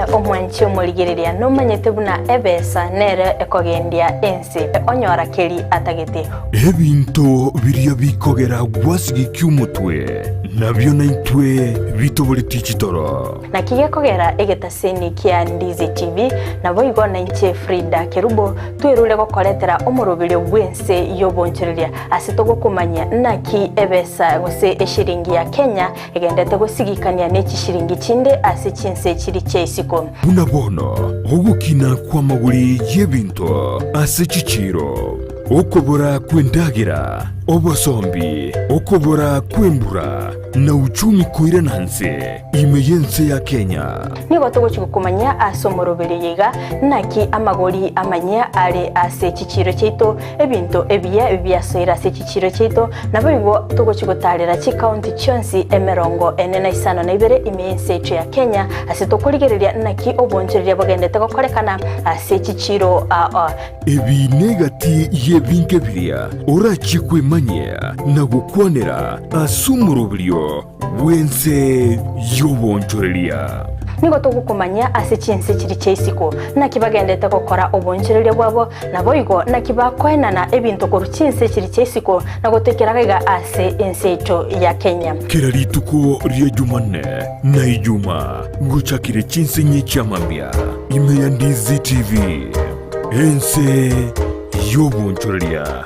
Aye omwanchi omorigereria, nomanyete buna ebesa nere ekogendia ense, onyora keri atagete. Ebinto biria bikogera gwasigikia omotwe, nabio naintwe bitoboretie chitoro. Naki gekogera egetaseni kia Ndizi TV, naboigo nainche Frida Kerubo, twerure gokoretera omoroberio bw'ense y'obonchoreria ase togokomanyia naki ebesa gose eshiringi ya Kenya Egendete gosigikania ne chishiringi chinde ase chinse chiri chia isiko. Buna bono ogokina kw'amagori y'ebinto ase chichiiro, okobora kw'endagera, obosombi, okobora kw'embura, na uchumi koirana nse ime y'ense ya Kenya. Nigo togochia gokomanyia ase omoroberio oyo iga naki amagori amanyia are ase chichiiro chiaito, ebinto ebiya biasoire ase chichiiro chiaito, naboigo togochia gotaarera chikaunti chionsi emerongo ene na isano na ibere ime y'ense yaito ya Kenya, ase tokorigereria naki oboonchoreria bogendete gokorekana ase chichiiro aa. Ebi negati y'ebinto biria orachie kwemanyia na gokwanera ase omoroberio bw'ense y'oboonchoreria. Nigo togokomanyia ase chinse chiria chia isiko, naki bagendete gokora oboonchoreria bwabo, naboigo naki bakoenana ebinto korwa chinse chiria chia isiko na gotoikera gaiga ase ense yaito ya Kenya. Kera rituko ria Jumanne na Ijumaa gochakire chinse inye chia mambia ime ya Ndizi TV, ense y'oboonchoreria.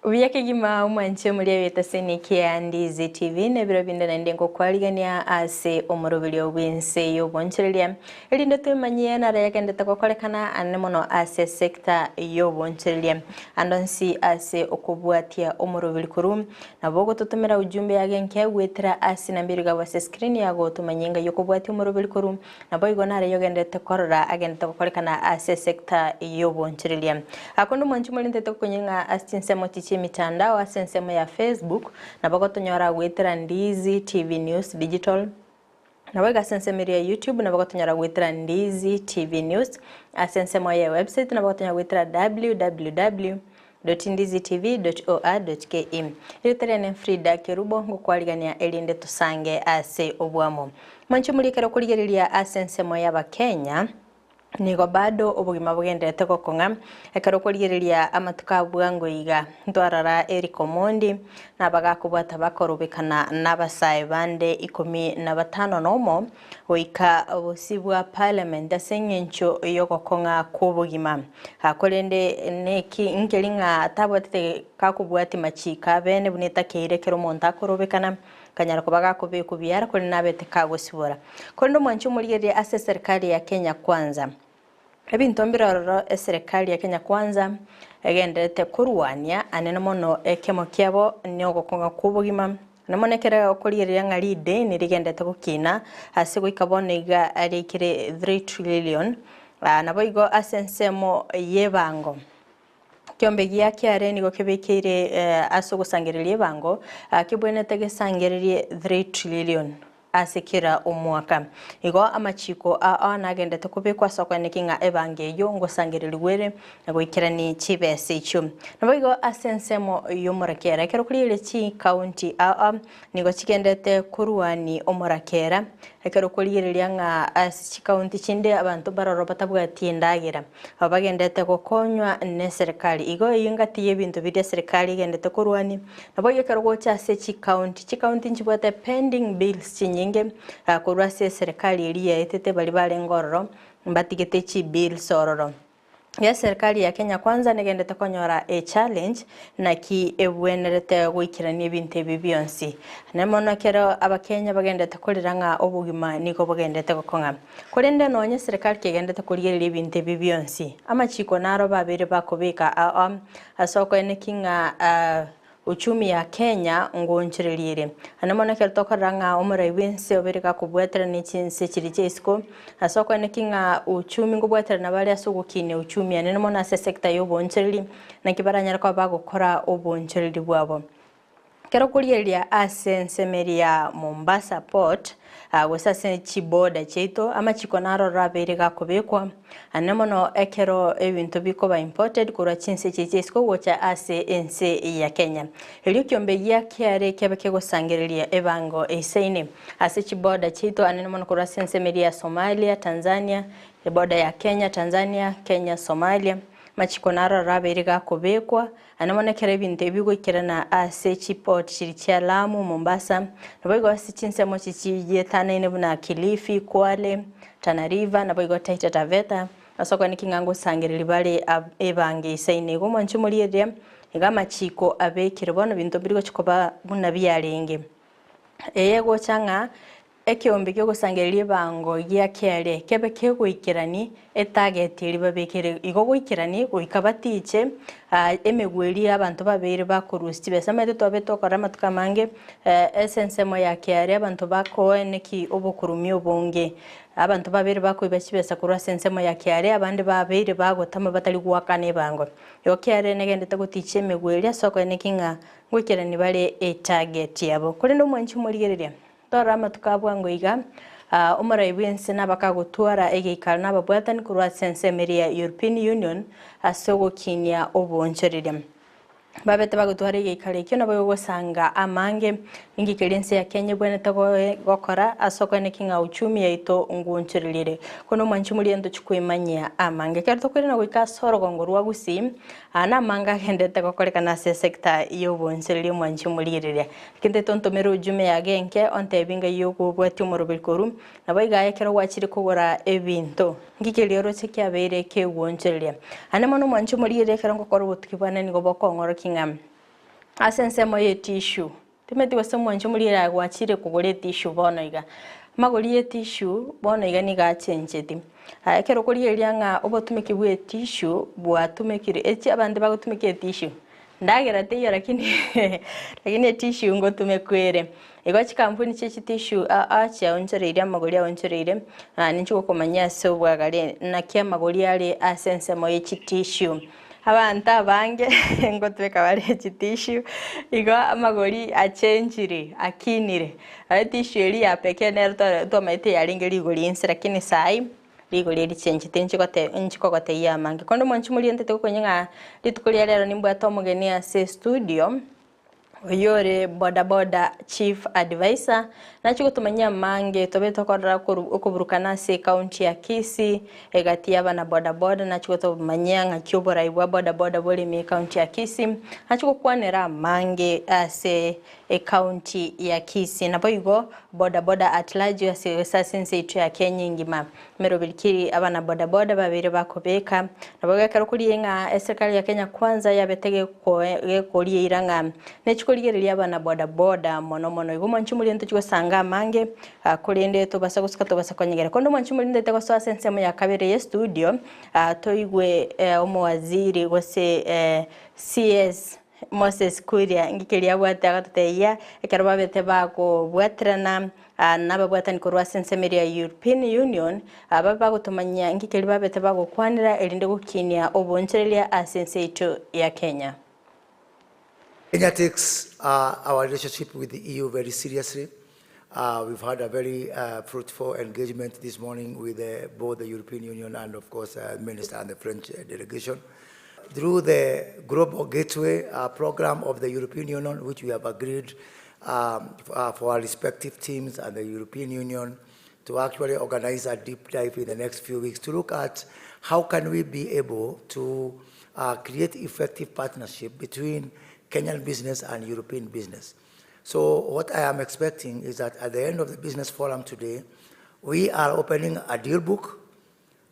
Buya kegima omwanche omoria bw'etaseni kia Ndizi TV na ebiro binde naende ngokwarigania ase omoroberio bw'ense y'obonchoreria erinde twemanyie naro yagendete gokorekana ane mono ase sector y'obonchoreria. Ande onsi ase okobwatia omoroberi korwa, nabo ogototomera ujumbe yage enke goetera ase namba ere igabwo ase screen yago tomanye engai okobwatia omoroberi korwa, naboigo nare oyogendererete korora agenderete gokorekana ase esector y'obonchoreria. Akonde omwanchi morentete gokonya ng'a ase chinsemo chi chi'emitandao ase ensemo ya Facebook, nabo ogotonyora goetera Ndizi TV News Digital, Naboigo ase ensemo eria ya YouTube nabo gotonyora goetera Ndizi TV News, ase ensemo ye website nabo gotonyora goetera www.ndizitv.or.ke. Erieta riane Frida Kerubo ngokwarigania erinde tosange ase obwamo. Mwanche morie ekero okorigereria ase ensemo y'Abakenya. Nigo bado obogima bogendererete gokong'a, ekero okorigereria amatuko a bwango iga, ntwarora Eric Omondi na abagakobwata bakorobekana nabasae bande ikomi na batano nomo goika bosio bwa parliament ase eng'encho yogokong'a kw'obogima. Korende neki nkeri ng'a tabwatete kakobwatia machiko abene buna etakeire ekero omonto akorobekana. Kanyara koba gakobekwa biara, korende nabete kagosibora. Korende omwanchi omorigererie ase eserikari ya Kenya Kwanza. Ebinto mbire ororo eserekari ya Kenya Kwanza egendererete korwania anene mono ekemo kiabo nogokong'a kw'obogima, na mono ekero okorigereria ng'a rideni rigendererete gokina ase goika bono iga riaikire 3 trillion, naboigo ase ensemo y'ebango. Ekiombe gia kiare nigo kebekeire ase ogosangereria ebango, kebwenerete gesangererie 3 trillion ase kera omwaka. Igo amachiko ao nagenderete kobekwa ase okoeneki ng'a ebango eyio ngosangererigwe ere na goikerani chibesa echio. Naboigo ase ensemo y'omorakera, ekero korigereria chikaunti ao nigo chigenderete korwani omorakera, ekero okorigereria ng'a ase chikaunti chinde abanto mbaroro batabwati endagera. Aba bagenderete gokonywa neserikari. Igo eyio engati y'ebinto biria eserikari egenderete korwania, naboigo ekero gocha ase chikaunti, chikaunti nchibwate pending bills chinyinge korwa ase eserikari eria yaetete baria barenge ororo mbatigete chibills ororo. Iga eserikari ya Kenya Kwanza negenderete konyora echallenge naki ebwenerete goikerania ebinto ebi bionsi. Naende mono ekero abakenya bagenderete korera ng'a obogima nigo bogenderete gokong'a. Korende nonya eserekari kegenderete korigereria ebinto ebi bionsi, amachiko naro babeire bakobeka ao ase okoeneki ng'a uchumi ya Kenya ngoonchoreria ere. Naende mono ekero tokorora ng'a omorai bw'ense obeire gakobwaterana chinse chiria chia isiko, ase okoeneki ng'a uchumi nkobwaterana bare ase ogokinia uchumi naende mono ase esector ya oboonchoreri, naki baranyare koba bagokora oboonchoreri bwabo. Ekero okorigereria ase ensemo eria ya Mombasa Port, Gose ase chiboda chiaito, amachiko naroro abeire gakobekwa, ane mono ekero ebinto bikoba imported korwa chinse echi chia isiko gocha ase ense ya Kenya. Erio ekiombe gia kiare kiabe kegosangereria ebango eisaine ase chiboda chiaito anene mono korwa ase ensemo eria ya Somalia, Tanzania, eboda ya Kenya, Tanzania, Kenya, Somalia. Amachiko naroro abeire gakobekwa, Naende mono ekero ebinto ebi bigoikerana ase chiport chiria chia Lamu, Mombasa, naboigo ase chinsemo chichietanaine buna Kilifi, Kwale, Tana River, naboigo Taita Taveta, ase okogania ki ng'a ngosangereria bare ebange isaine. Igo mwanche moriereria, iga amachiko abekire bono ebinto mbiri gochia koba buna biarenge. Eye egocha ng'a Ekeombe ki'ogosangereria ebango gia kiaria kebe kegoikerani etageti eria babekire igo goikerani goika batiche emegwe eria abanto babeire bakorusia chibesa. Omanyete twabete tokora amatuko amange ase ensemo ya kiaria abanto bakoeneki obokurumi obonge. Abanto babeire bakoiba chibesa korwa ase ensemo ya kiaria abande babeire bagotama batari goakana ebango. Igo kiaria negendete goticha emegwe eria ase okoeneki ng'a ngoikerani bare etarget yabo. Korende omwanchi omorigereria. Torore amatuko a bwango iga, omorai bw'ense nabakagotwara egeikaro nababwatani korwa ase ensemo eria ya European Union ase ogokinia oboonchoreria. Babete bagotwara egeikaro ekio nabo egosanga amange ninki keria ense ya Kenya ebwenerete gokora ase okoeneki ng'a uchumi yaito ngoonchoreria ere. Korende omwanchi moria ntochi koimanyia amange. Ekero tokoirana goika ase orogongo rwa Gusii, aya namange agenderete gokorekana ase esector y'oboonchoreria omwanchi omorigereria. Kende tontomere ojume yage enke, ontebie ngai ogobwatia omoroberi korwa, naboigo aye ekero gwachire kogora ebinto, nki keria oroche kiabeire kegwonchoreria. Aye mono omwanche omorigereria ekero ngokora obotuki bwane nigo bokong'orokia ng'a ase ensemo y'etissue, timanyeti gose omwanche omorigereria aye gwachire kogora etissue bono iga. Amagori y'etissue bono iga nigo achencheti. Aye ekero okorigereria ng'a obotumeki bw'etissue bwatumekire, echi abanto bagotumeka etissue. Ndagera teiyo lakini lakini etissue ngotumekwa ere. Igo chikampuni chie chitissue aa chiaonchoreirie amagori aonchoreire, ninche gokomanyia ase obwagare naki amagori are ase ensemo ye chitissue. Abanto abange ngotumeka bare chitissue, igo amagori achenchire akinire. Etissue eria ya pekee nero twamaete yarenge rigori inse lakini saii. Rigori eri chinchete inchikogoteyia amange. Korende mwanche morientete gokonya ng'a rituko ria rero nimbwate omogeni ase estudio, oyio ore bodaboda chief advisor, nachie gotomanyia amange tobe tokorora okoburukana ase ecounty ya Kisii, egati y'abana bodaboda, nachie gotomanyia ng'aki oborai bwa bodaboda bore ime ecounty ya Kisii, nachie gokwanera amange ase Ecounty ya Kisii. Naboigo boda boda at large ase gose ase ense yaito ya Kenya engima. Emeroberi ki abana boda boda babeire bakobeka. Naboigo ekero korigia ng'a eserikari ya Kenya Kwanza yabete gekoria eira ng'a nechikorigereria abana boda boda mono mono. Igo mwanche moria ntochi gosanga amange korende tobasa gosuka tobasa konyegera. Korende mwanche moria ntaete gosoa ase ensemo ya kabere ye studio toigwe omowaziri gose CS Moses Kuria ngikeria abwate agatotebia, ekero babete bagobwaterana nababwatani korwa ase ensemo eria ya European Union, babe bagotomanyia ngikeria babete bagokwanera erinde gokinia oboonchoreria ase ense yaito ya Kenya. Kenya takes our relationship with the EU very seriously. We've had a very fruitful engagement this morning with both the European Union and of course Minister and the French delegation. Through the Global Gateway program of the European Union, which we have agreed for our respective teams and the European Union to actually organize a deep dive in the next few weeks to look at how can we be able to create effective partnership between Kenyan business and European business. So what I am expecting is that at the end of the business forum today, we are opening a deal book,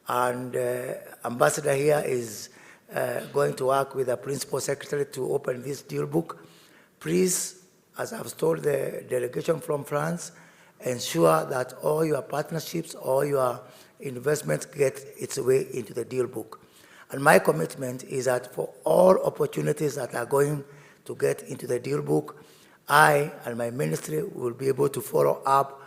and Ambassador here is going to work with the principal secretary to open this deal book. Please, as I've told the delegation from France, ensure that all your partnerships, all your investments get its way into the deal book. And my commitment is that for all opportunities that are going to get into the deal book, I and my ministry will be able to follow up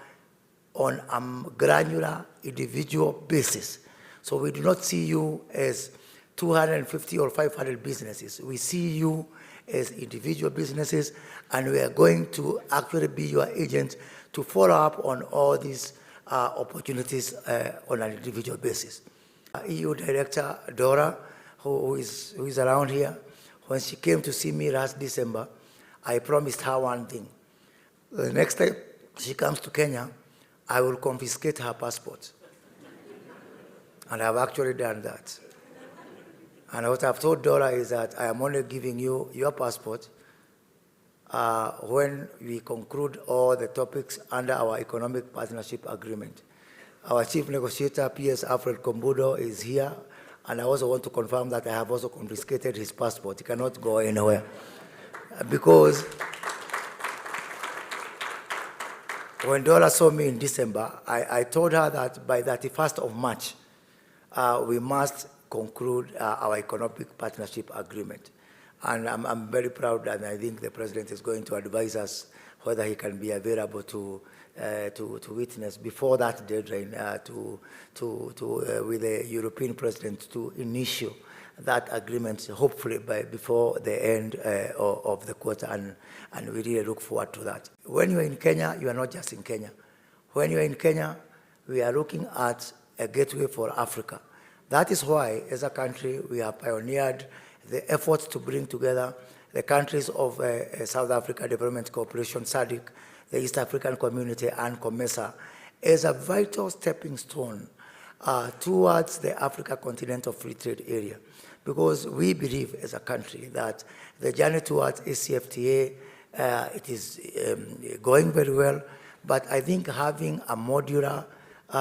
on a granular individual basis. So we do not see you as 250 or 500 businesses. We see you as individual businesses, and we are going to actually be your agent to follow up on all these opportunities on an individual basis. EU Director Dora, who is around here, when she came to see me last December, I promised her one thing. The next time she comes to Kenya, I will confiscate her passport. And I've actually done that. And what I've told Dora is that I am only giving you your passport when we conclude all the topics under our economic partnership agreement. Our chief negotiator, P.S. Alfred K'Ombudo, is here, and I also want to confirm that I have also confiscated his passport. He cannot go anywhere. Because when Dora saw me in December, I told her that by 31st of March, we must conclude our economic partnership agreement. And I'm very proud, and I think the president is going to advise us whether he can be available to witness before that deadline with the European president to initiate that agreement, hopefully by before the end of the quarter, and we really look forward to that. When you are in Kenya, you are not just in Kenya. When you are in Kenya, we are looking at a gateway for Africa. That is why, as a country, we have pioneered the effort to bring together the countries of South Africa Development Cooperation, SADC, the East African Community, and COMESA as a vital stepping stone towards the Africa Continental Free Trade Area. Because we believe as a country that the journey towards ACFTA, it is going very well, but I think having a modular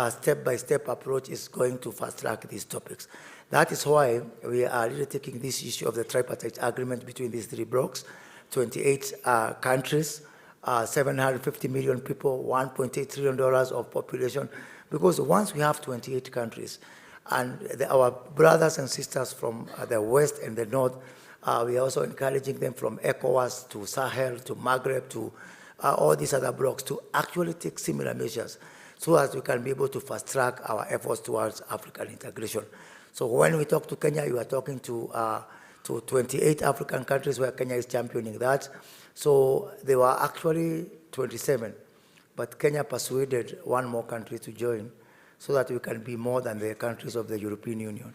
step-by-step approach is going to fast-track these topics. That is why we are really taking this issue of the tripartite agreement between these three blocks, 28 countries, 750 million people, $1.8 trillion of population, because once we have 28 countries, and our brothers and sisters from the West and the North, we are also encouraging them from ECOWAS to Sahel to Maghreb to all these other blocks to actually take similar measures so as we can be able to fast-track our efforts towards African integration. So when we talk to Kenya, you are talking to 28 African countries where Kenya is championing that. So there were actually 27, but Kenya persuaded one more country to join so that we can be more than the countries of the European Union.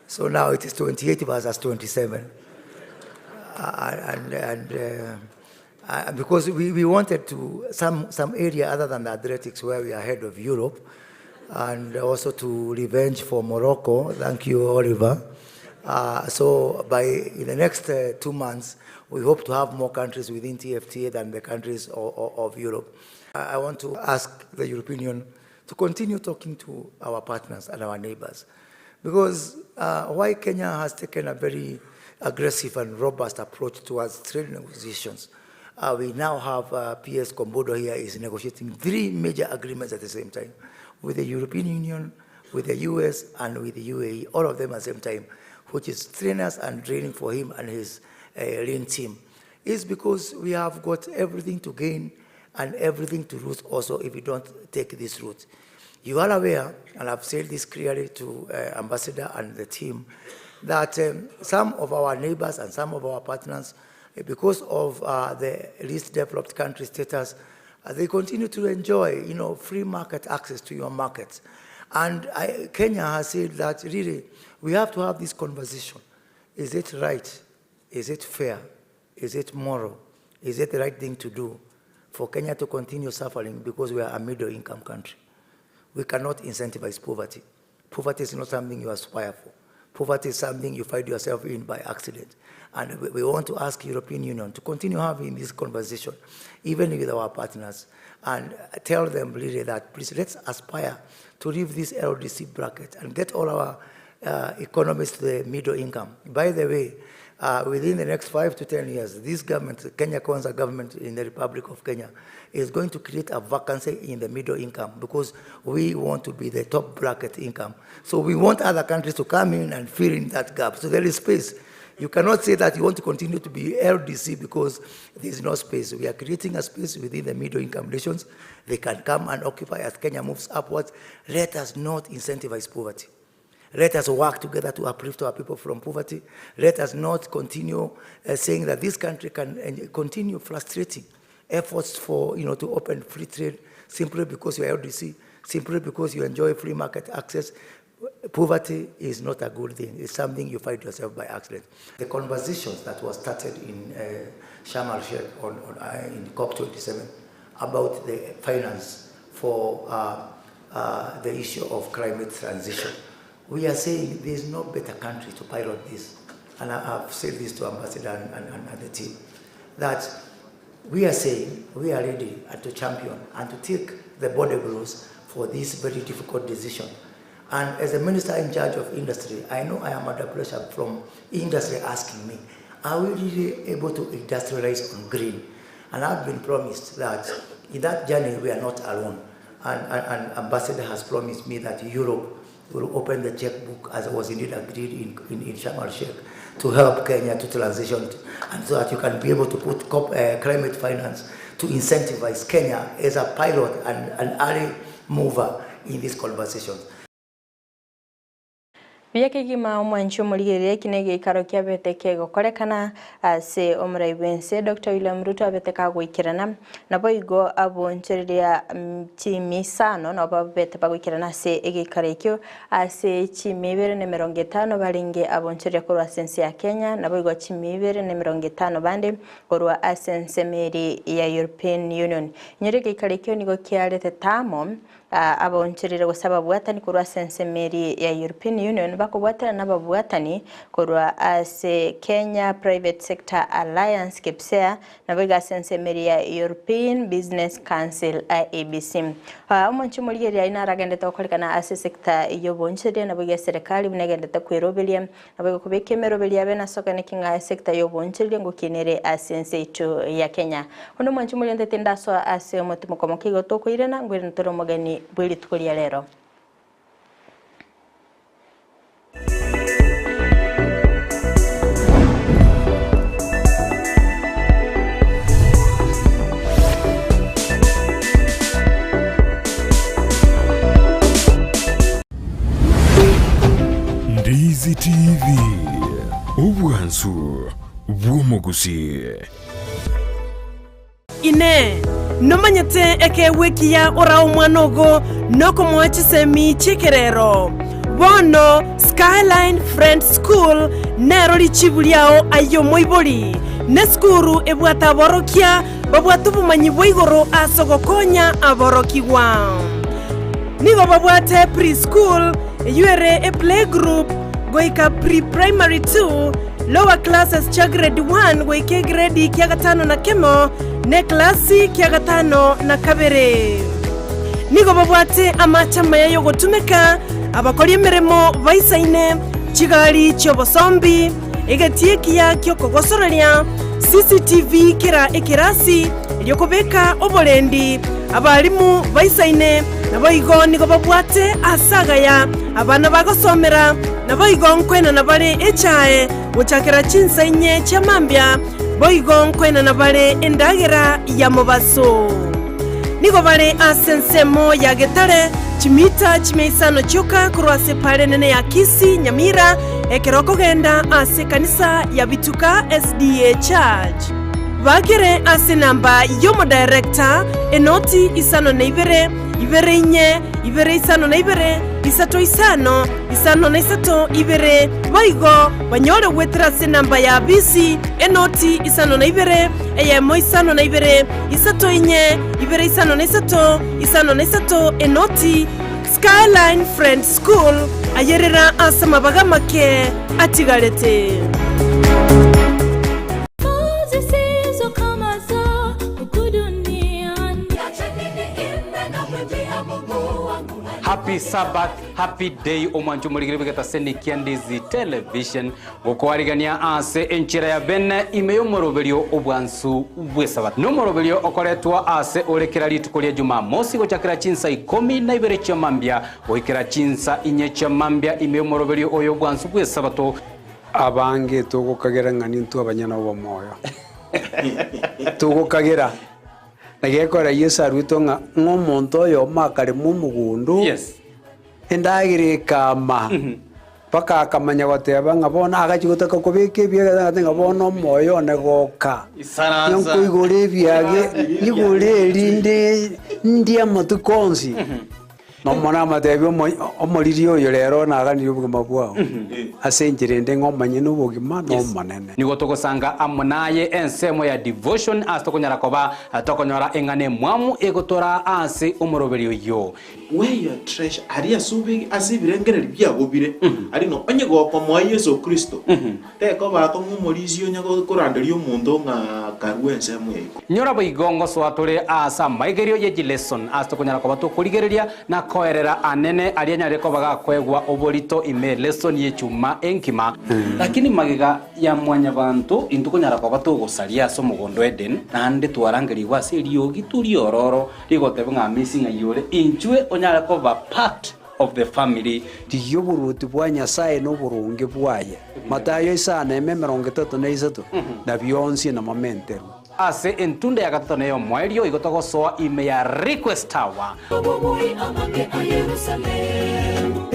So now it is 28 versus 27. And because we wanted to some area other than the Adriatics where we are ahead of Europe, and also to revenge for Morocco. Thank you, Oliver. So by in the next 2 months, we hope to have more countries within TFTA than the countries of Europe. I want to ask the European Union to continue talking to our partners and our neighbors, because why Kenya has taken a very aggressive and robust approach towards trade negotiations. We now have P.S. K'Ombudo here is negotiating 3 major agreements at the same time, with the European Union, with the US, and with the UAE, all of them at the same time, which is strenuous and draining for him and his lean team. It's because we have got everything to gain and everything to lose also if we don't take this route. You are aware, and I've said this clearly to Ambassador and the team, that some of our neighbors and some of our partners, because of the least developed country status, they continue to enjoy free market access to your markets. And Kenya has said that really we have to have this conversation. Is it right? Is it fair? Is it moral? Is it the right thing to do for Kenya to continue suffering because we are a middle-income country? We cannot incentivize poverty. Poverty is not something you aspire for. Poverty is something you find yourself in by accident. And we want to ask European Union to continue having this conversation, even with our partners, and tell them really that, please, let's aspire to leave this LDC bracket and get all our economies to the middle income. By the way, within the next 5 to 10 years, this government, Kenya Kwanza government in the Republic of Kenya, is going to create a vacancy in the middle income because we want to be the top bracket income. So we want other countries to come in and fill in that gap. So there is space. You cannot say that you want to continue to be LDC because there is no space. We are creating a space within the middle income nations. They can come and occupy as Kenya moves upwards. Let us not incentivize poverty. Let us work together to uplift our people from poverty. Let us not continue uh, saying that this country can uh, continue frustrating efforts for, you know, to open free trade simply because you are LDC, simply because you enjoy free market access. Poverty is not a good thing. It's something you find yourself by accident. The conversations that were started in uh, Sharm el-Sheikh on, on, uh, in COP27 about the finance for uh, uh, the issue of climate transition. We are saying there is no better country to pilot this. And I, have said this to Ambassador and, and, and the team, that we are saying we are ready and to champion and to take the body blows for this very difficult decision. And as a minister in charge of industry, I know I am under pressure from industry asking me, are we really able to industrialize on green? And I've been promised that in that journey we are not alone. And, and, and Ambassador has promised me that Europe will open the checkbook, as was indeed agreed in, in, in Sharm el-Sheikh, to help Kenya to transition to, and so that you can be able to put COP, uh, climate finance to incentivize Kenya as a pilot and an early mover in these conversations. Buya kegima omwanchi omorigereria eki na egeikaro kiabete kegokorekana ase omorai bwense Dr. William Ruto abete kagoikerana naboigo abonchereria chimisano nabo babete bagoikerana ase egeikaro ekio ase chimi ibere na emerongo etano barenge abonchereria korwa ase ense ya Kenya naboigo chimi ibere na emerongo etano bande korwa ase ense ya European Union. Inyore egeikaro ekio nigo kiarete tamo aboncherire gose ababwatani korwa ase ensemeri ya European Union bakobwatana na ababwatani korwa ase Kenya Private Sector Alliance KEPSEA nabo iga ase ensemeri ya European Business Council IABC. Omonche omorigereria aye naragendete gokorekana ase sector y'obonchereria nabo iga eserekari buna egendete kweroberia nabo iga kobeka emeroberio yabe nasokane ki ng'a esector y'obonchereria ngokinere ase ense yaito ya Kenya. Bono omwanchi omoriente tindasoa ase omotimoko moke igo tokoirana ngoirana tore omogeni bwe rituko ria rero. Ndizi TV, obwansu bw'omogusii. Inee! Nomanyete ekeegwa ekiya orae omwana ogo nokomoa chisemi chi'ekerero? Bono Skyline Friends School nero richibu riao aye omoibori, nesukuru ebwate aborokia babwate obomanyi bwa igoro ase ogokonya aborokigwa. Nigo babwate pre-school, eyio ere eplaygroup, goika pre-primary 2, lower classes chia grade 1 goika egredi kia gatano na kemo, na eklasi kia gatano na kabere. Nigo babwate amache amaya y'ogotumeka, abakori emeremo baisaine, chigari chi'obosombi, egetii ekiya ki'okogosoreria, CCTV kera ekerasi, erio kobeka oborendi, abalimu baisaine, naboigo nigo babwate aase agaya abana bagosomera, naboigo nkoenana bare echae gochakera chinsa inye chia mambia, boigo nkoenana bare endagera ya mobaso. Nigo bare ase ensemo ya Getare, chimita chimia isano chioka korwa ase epaara enene ya Kisii, Nyamira, ekero okogenda ase ekanisa ya Bituka SDA Church. Bakere ase enamba y'omodirector, enoti isano na ibere, ibere inye, ibere isano na ibere, isato isano, isano na isato ibere, boigo banyore goetera ase enamba ya bisi, enoti isano na ibere, eyemo isano na ibere, isato inye, ibere isano na isato, isano na isato, enoti. Skyline Friends School, ayerera ase amabaga amake atigarete. Happy Sabbath, happy day omwancho omorigire bwegeta Senikia Ndizi Television gokoarigania ase enchera ya bene ime y'omoroberio obwansu bw'esabato. Nomoroberio okoretwa ase ore kera rituko ria Jumamosi gochakera chinsa ikomi na ibere chia mambia goikera chinsa inye chia mambia ime y'omoroberio oyo obwansu bw'esabato. Abange togokagera ng'a nintwe abanyene obomoyo. Togokagera. Na gekora Yeso aruetwe ng'a ng'a omonto oyomo akarema omogondo, Yes. endagera ekama. Mpaka akamanya goteba ng'a bono agachia gotaka kobeka ebiage agateba ng'a bono omoyo one goka, Isaransa. nkoigora ebiage, nyigore erinde ndie amatuko onsi. Nomonene amatebie omo- omoriri oyo rero naganirie obogima bwao, ase enchera ende ng'a omonyene obogima na Omonene. Nigo togosanga amo naye ensemo ya devotion ase tokonyara koba tokonyora eng'ana emwamu egotora ase omoroberi oyio. Where your treasure, aria ase obege ase ebirengererio biago bire, aria ng'a onye gokomoa Yeso Kristo, tekoba akong'u omorisia onye koranderia omonto ng'a karue ensemo ya igoro. Nyora boigo ngosoa tore ase amaigerio ye chileson ase tokonyara koba tokorigereria na koerera anene aria anyare koba gakoegwa oborito ime elesson y'echuma enkima. Lakini magega ya mwanyabanto intwe konyara koba togosaria ase omogondo o Eden, naende twarangerigwe ase eriogi riororo rigoteba ng'a amesi ng'ai ore, inchwe onyare koba part of the family. Rigia oboruoti bwa Nyasae na oboronge bwaye, Matayo isano eme 33, na bionsi namamenterwe. Ase entunda ya gatato na ey'omoerio igo togosoa ime ya Request Tower. Obobui amange a Yerusalemu,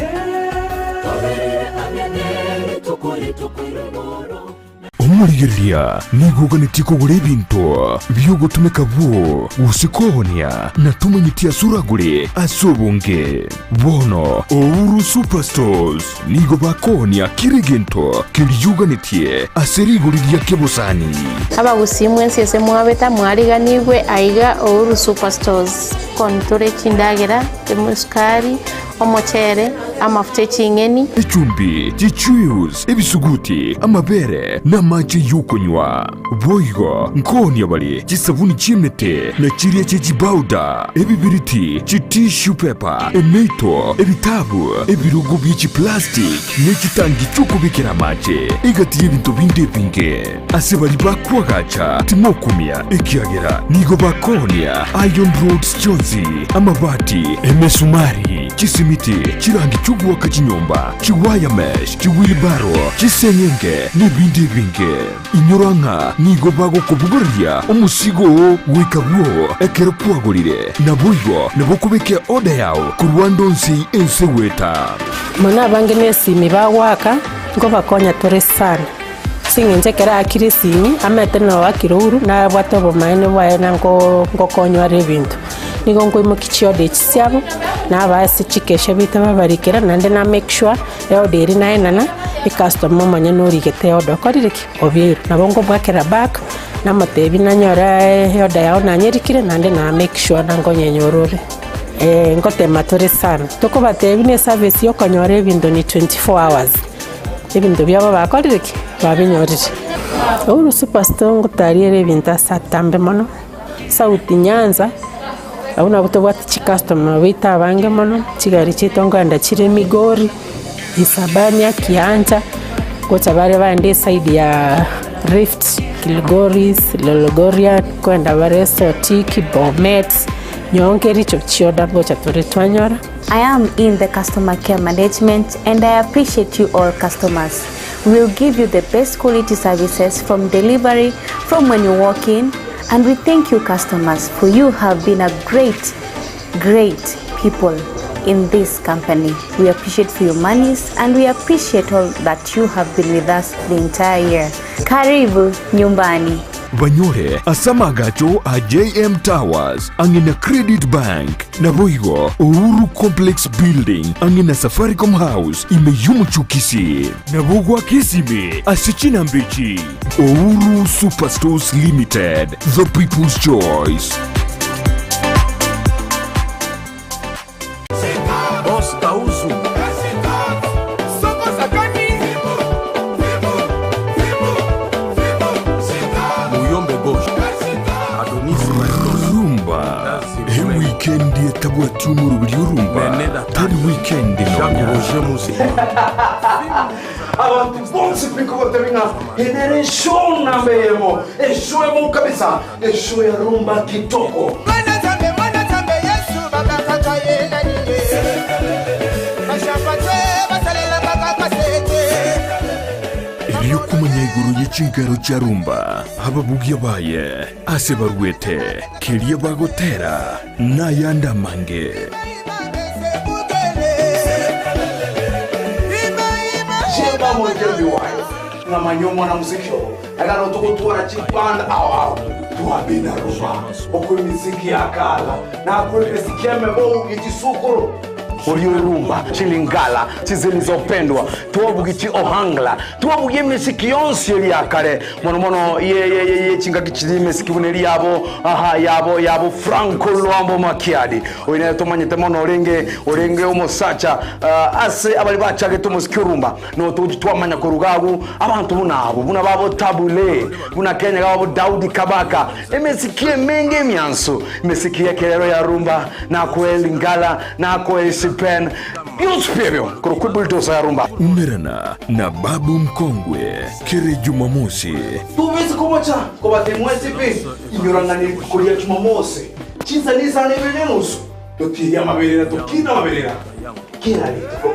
toberire ang'e ne rituko rituko rigoro. Omorigereria nigo oganetie kogora ebinto bi'ogotumeka bwoo gose koonia, na tomanyeti ase oragore ase obonge. Bono Ouru Superstores nigo bakoonia kera egento keria oganetie ase rigori ria kebosani. Abagusii mwensi ase mwabete mwariganigwe aiga Ouru Superstores. Kontore chindagera, esukari, omochere, amafuta e ching'eni. Echumbi, chichuius, ebisuguti, amabere, na amache y'okonywa. Boigo nkoonia bare chisabuni chi'emete, na chiria chie chibauda, ebibiriti, chitissue paper, emeito, ebitabu, ebirogo bie chiplastic, ne chitangi chi'okobekera amache, egati y'ebinto binde ebinge. Ase baria bakoagacha timokumia, ekiagera nigo bakoonia iron rods chionsi, amabati, emesumari, chisimiti, chirangi chi'ogoaka chinyomba, chiwire mesh, chiwheelbarrow, chiseng'enge, nebinde ebinge. Inyora ng'a nigo bagokobogoreria omosigo oo goika bwoo ekero kwagorire, naboigo nabo okobeka eoda yao korwa ande onsi ense goeta. Mono abange nesimi bagoaka, nkobakonya tore sana. Ase eng'encho ekero aakire esimi, amaete na oakire ouru, nabwate obomaene bwaye na nko nkokonywa are ebinto. Nigo nkoimokia chioda echi chiabo, nabaa ase chikesha baito babarikera, naende na make sure eoda eria naenana, ecustomer omonyene origete eoda okorire ki? Obeirwe. Nabo nkobwakera back, namotebia nanyora eoda yao nanyerikire, naende na make sure na nkonyenyora ore. Nkotema tore sana, tokobatebia na eservice ya okonyora ebinto ni 24 hours. Ebinto biabo bakorire ki? Babinyorire. Uhuru Superstore ngotariere ebinto ase atambe mono, South Nyanza, abwo nabwo tobwate chicustomer baito abange mono, chigari chiaito nkoenda chire Migori, Isabania, Kiancha, gocha bare baende eside ya Rift, Kilgoris, Lologorian, nkoenda bare Sotik, Bomet, nyowe Kericho chioda ngocha tore twanyora. I am in the customer care management and I appreciate you all customers. We will give you the best quality services from delivery, from when you walk in, and we thank you customers for you have been a great, great people in this company. We appreciate for your monies and we appreciate all that you have been with us the entire year. Karibu nyumbani. Banyore ase amagacho a JM Towers ang'e na Credit Bank, naboigo Uhuru Complex Building ang'e na Safaricom House ime y'omochie o Kisii. Nabo goaka esimi ase chinamba echi, Uhuru Superstores Limited, the people's choice. Rumba ewikendi etabwati omoroberi orumba tari wikendi nonya. Abantu bonsi pi kogotebia ng'a eye nere eshow namba eyemo, eshow emo kabisa, eshow ya rumba kitoko. Erio komanya igoro ye chinkero chia rumba, ababugia baye, ase baruete, keria bagotera, na ayande amange. monchera miwayo ng'amanya omwana muziki obo ekero togotwara chiband ao ao twabina rumba okwo emiziki yakala nakwo emiziki emebougi chisukuru Uliorumba chilingala chizilizopendwa twabugi chi ohangla twabugi emisiki yonsi eri yakare mono mono ye ye ye ye chingaki chiri emisiki buna eri yabo aha yabo yabo Franco Luambo Makiadi oine tumanyete mono orenge orenge omosacha ase abari bachagete omosiki orumba no tuji twamanya korugagu abantu buna abo buna babo Tabule buna Kenya babo Daudi Kabaka emisiki emenge emyanso emisiki yekerero ya rumba nakwe lingala nakwe sipen byonsi byebyo kuri bulldozer ya rumba Umerana na Babu Mkongwe kere Jumamosi tubisi komocha kobatemwesipi inyorang'ani kuria Jumamosi chinsanisana ibere nenusu totiria amaberera tokina amaberera kera rituko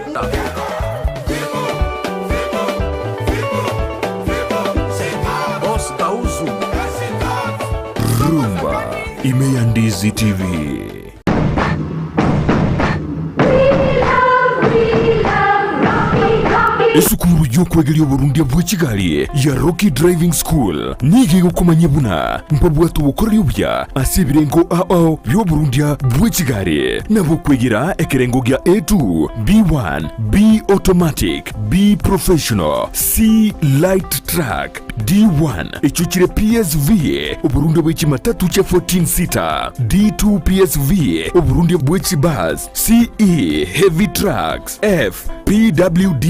Rumba ime ya Ndizi TV. Esukuru y'okwegeria oborundia bwa ekigali ya Rocky Driving School nigo egokomanya buna mpabwate obokoreri obuya ase ebirengo ao by'oborundia bwa ekigali nabo kwegera ekerengo gia A2, B1, B automatic, B professional, C light truck, D1 ekyo kire PSV oburundi bw'ekimatatu kya 14 sita D2 PSV oburundi bw'ekibus CE heavy trucks F PWD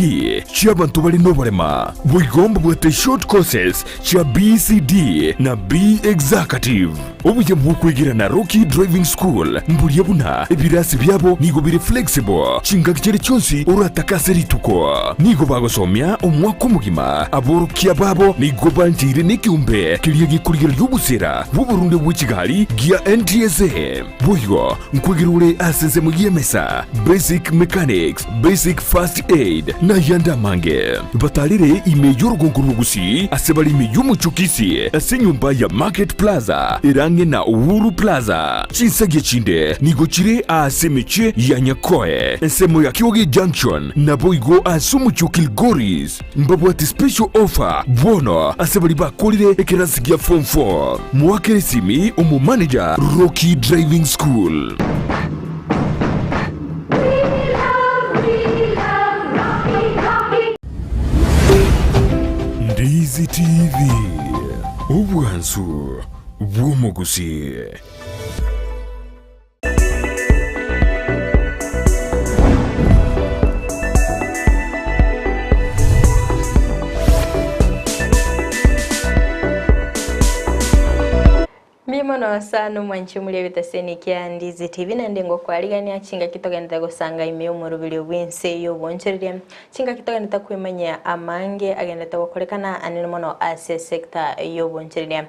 ky'abantu balina oburema bwigomba bwate short courses kya BCD na B executive obuya bw'okwegira na Rocky Driving School mburia buna ebirasi byabo nigo biri flexible chingaki kiri kyonsi oratakase rituko nigo bagosomia omwaka omogima aborokia babo nigo banjire n'ekiumbe kiria gikurigereria obusera bw'oborundi bw'ekigali gia NTSA boigo nkwegera ore ase ensemo y'emesa basic mechanics basic first aid na yandi amange batarire ime y'orugongo rw'ogusi ase bari ime y'omochokisi ase enyomba ya market plaza erange na uhuru plaza chinsagia chinde nigo chire ase emeche ya nyakoe ensemo ya kioge junction nabo igo ase omochio kilgoris mbabwate special offer bono ase bari bakorire ekerasi gia form 4 mwakere simi omu manager Rocky Driving School. Ndizi TV obwansu bw'omugusi. Mimono sana omwanchi omuri ebitaseni kia Ndizi TV naende ngokwarigania chingaki togendete gosanga ime omoroberi bw'ense y'obonchereria chingaki togendete kwemanya amange agendete gokorekana anene mono ase sector y'obonchereria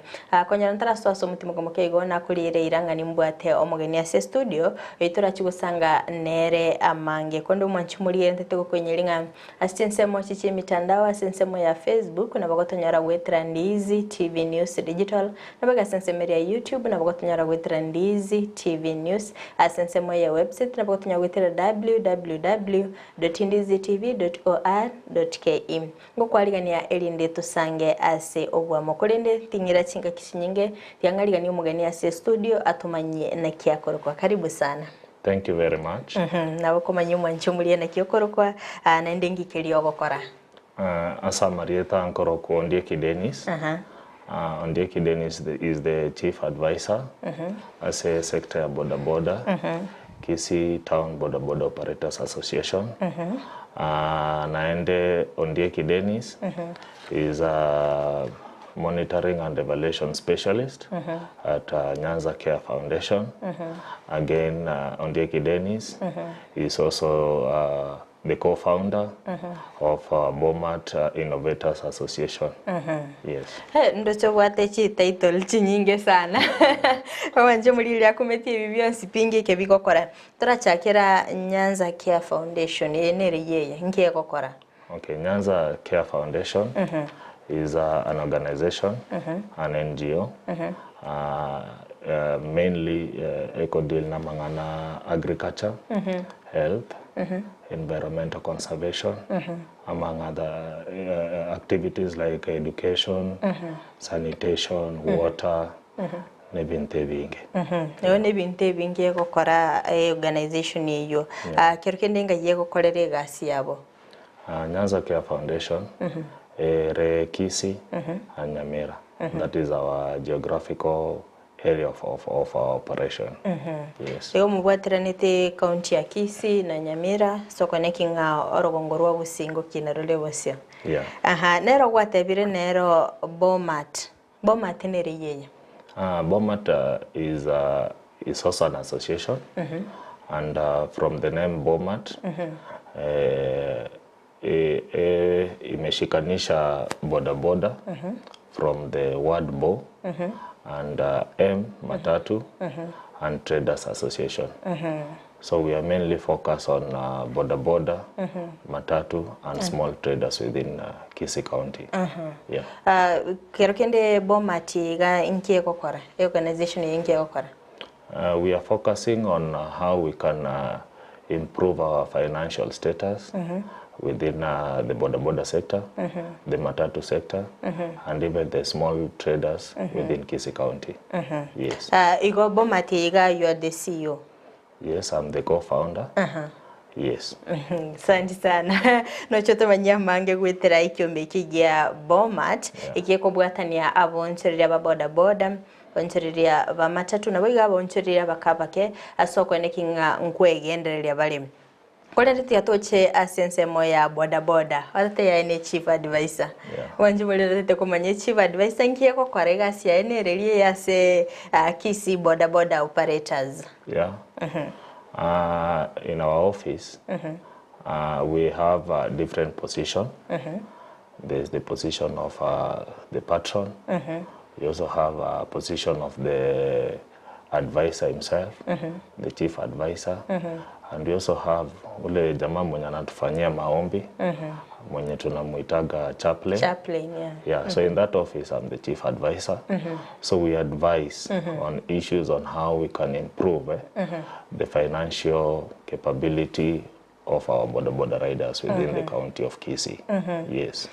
konyora ntarasoa ase omotimo komoke igo nakorire irang'ani mbwate omogeni ase studio oitorachi gosanga nere amange konde omwanchi omori ntete gokwenyeri ng'a ase ensemo chichi emitandao ase ensemo ya Facebook nabo gotonyora gwetera Ndizi TV News Digital nabo ase ensemo ya YouTube nabo gotonyora gwetera Ndizi TV News ase ensemo ya website nabo gotonyora gwetera www.ndizitv.or.ke ngokwarigania erinde tusange ase obwamo korende ting'ira chingaki chinyinge tiang'arigania omogeni ase studio atumanye naki akorokwa karibu sana. Thank you very much. Nabo komanya omwanchi omurie naki okorokwa naende ngikeria ogokora. Asa Marieta Nkorokwo Ondieki Dennis. Ondieki Dennis is the chief advisor as a sector ya boda boda, Kisii Town Boda Boda Operators Association. Naende Ondieki Dennis is a monitoring and evaluation specialist at Nyanza Care Foundation. Again, Ondieki Dennis is also the co-founder of Bomat Innovators Association. Yes. Ndocho bwate chi title chinyinge sana wanje muri ria kumeti ebi byonsi pingi ke bigokora turachakira Nyanza Care Foundation yenere yeye ngiye gokora. Okay, Nyanza Care Foundation is an organization, an NGO. Uh, mainly uh, eco-deal na amang'ana agriculture, health, environmental conservation, among other uh, activities like education, sanitation, water, na ebinto ebinge. Eyo na ebinto ebinge egokora organization eywo. Yeah. Kero kende ngai egokorera egasi yabo. Nyanza Care Foundation ere Kisii and Nyamira. That is our geographical area of, of, of our operation. Yes. Igo mobwatiranete county ya Kisii na Nyamira ase okoneki ng'a orogongo rwa Gusii ngokina rore bosio. Yeah. Aha, nero gwatebire nero Bomat. Bomat nere yeye. Bomat is, is also an association and from the name Bomat eh, imeshikanisha boda boda from the word bo and M matatu and traders association. So we are mainly focused on boda boda, matatu and small traders within Kisii County. Yeah. Kero kende Bomat iga inki egokora? Eorganization eye inki egokora? We are focusing on how we can improve our financial status within the boda boda sector, the matatu sector, and even the small traders within Kisii County. Yes. Igo Bomat iga you are the CEO? Yes, I'm the co-founder. Yes. Asante sana. Noche tomanyie amange goetera ekiombe eke gia Bomat, eki ekobwatania abonchoreria ba boda boda, bonchoreria ba matatu, nabo iga abonchoreria abake abake ase okoeneki ng'a nkwegendereria bare. Korende tiga toche ase ensemo ya boda boda, otete yaye ne chief advisor. Mwanche morerete komanya echief advisor nki egokora egasi yaye nereri eye ase Kisii boda boda operators. Yeah. In our office, we have a different position. There's the position of the patron. We also have a position of the advisor himself, the chief advisor. And we also have ule jamaa mwenye anatufanyia maombi, mwenye tunamuitaga chaplain. Chaplain, yeah. Yeah, so in that office, I'm the chief advisor. So we advise on issues on how we can improve the financial capability of our boda boda riders within the county of Kisii. Yes.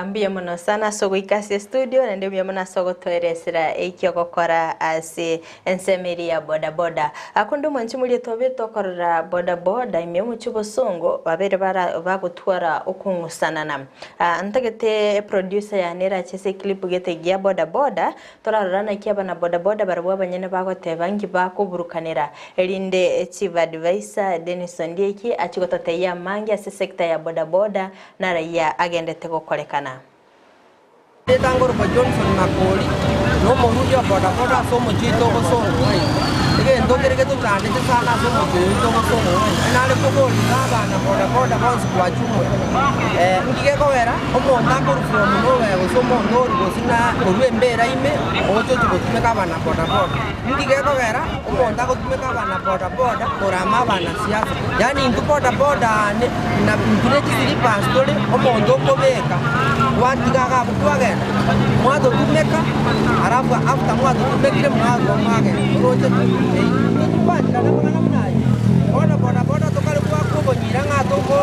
Mbuya mono sana ase ogoika ase estudio naende mbuya mono ase ogotoeresera ekio ogokora ase ensemo eria ya boda boda. Akonde omwanchi moria twabere tokorora boda boda ime omochie obosongo babere bara bagotwara okong'usanana. Ntagete eproducer yane erache ase eclip gete gia boda boda Torarora naki abana bodaboda barabwo abanyene bagoteba nki bakoburukanera, erinde Chief Advisor Dennis Ondieki achie gototebia amange ase sector ya bodaboda na raia agendete gokorekana. Erieta ngorokwa Johnson Makori, na omorundia o bodaboda ase omochie oito obosongo oyo. Egento kere getochandete sana ase omochie oyo oito obosongo oyo, nare koboria abana bodaboda bonsi kwachumura, nki gekogera Omonto akorwa from nowhere gose omonto orwa gose na korwa embera ime ogocha ochia gotumeka abana boda boda. Inki gekogera omonto agotumeka abana boda boda korama abana siasa? Yaani intwe boda boda ne na intwe ne chislippers tore omonto okobeka gwatiga iga abwo kwagenda mwatotumeka alafu after mwatotumekire mwarwa mwagenda oroche intwe tokwancherana amang'ana buna ayio. Bono boda boda tokare goaka obonyira ng'a toko.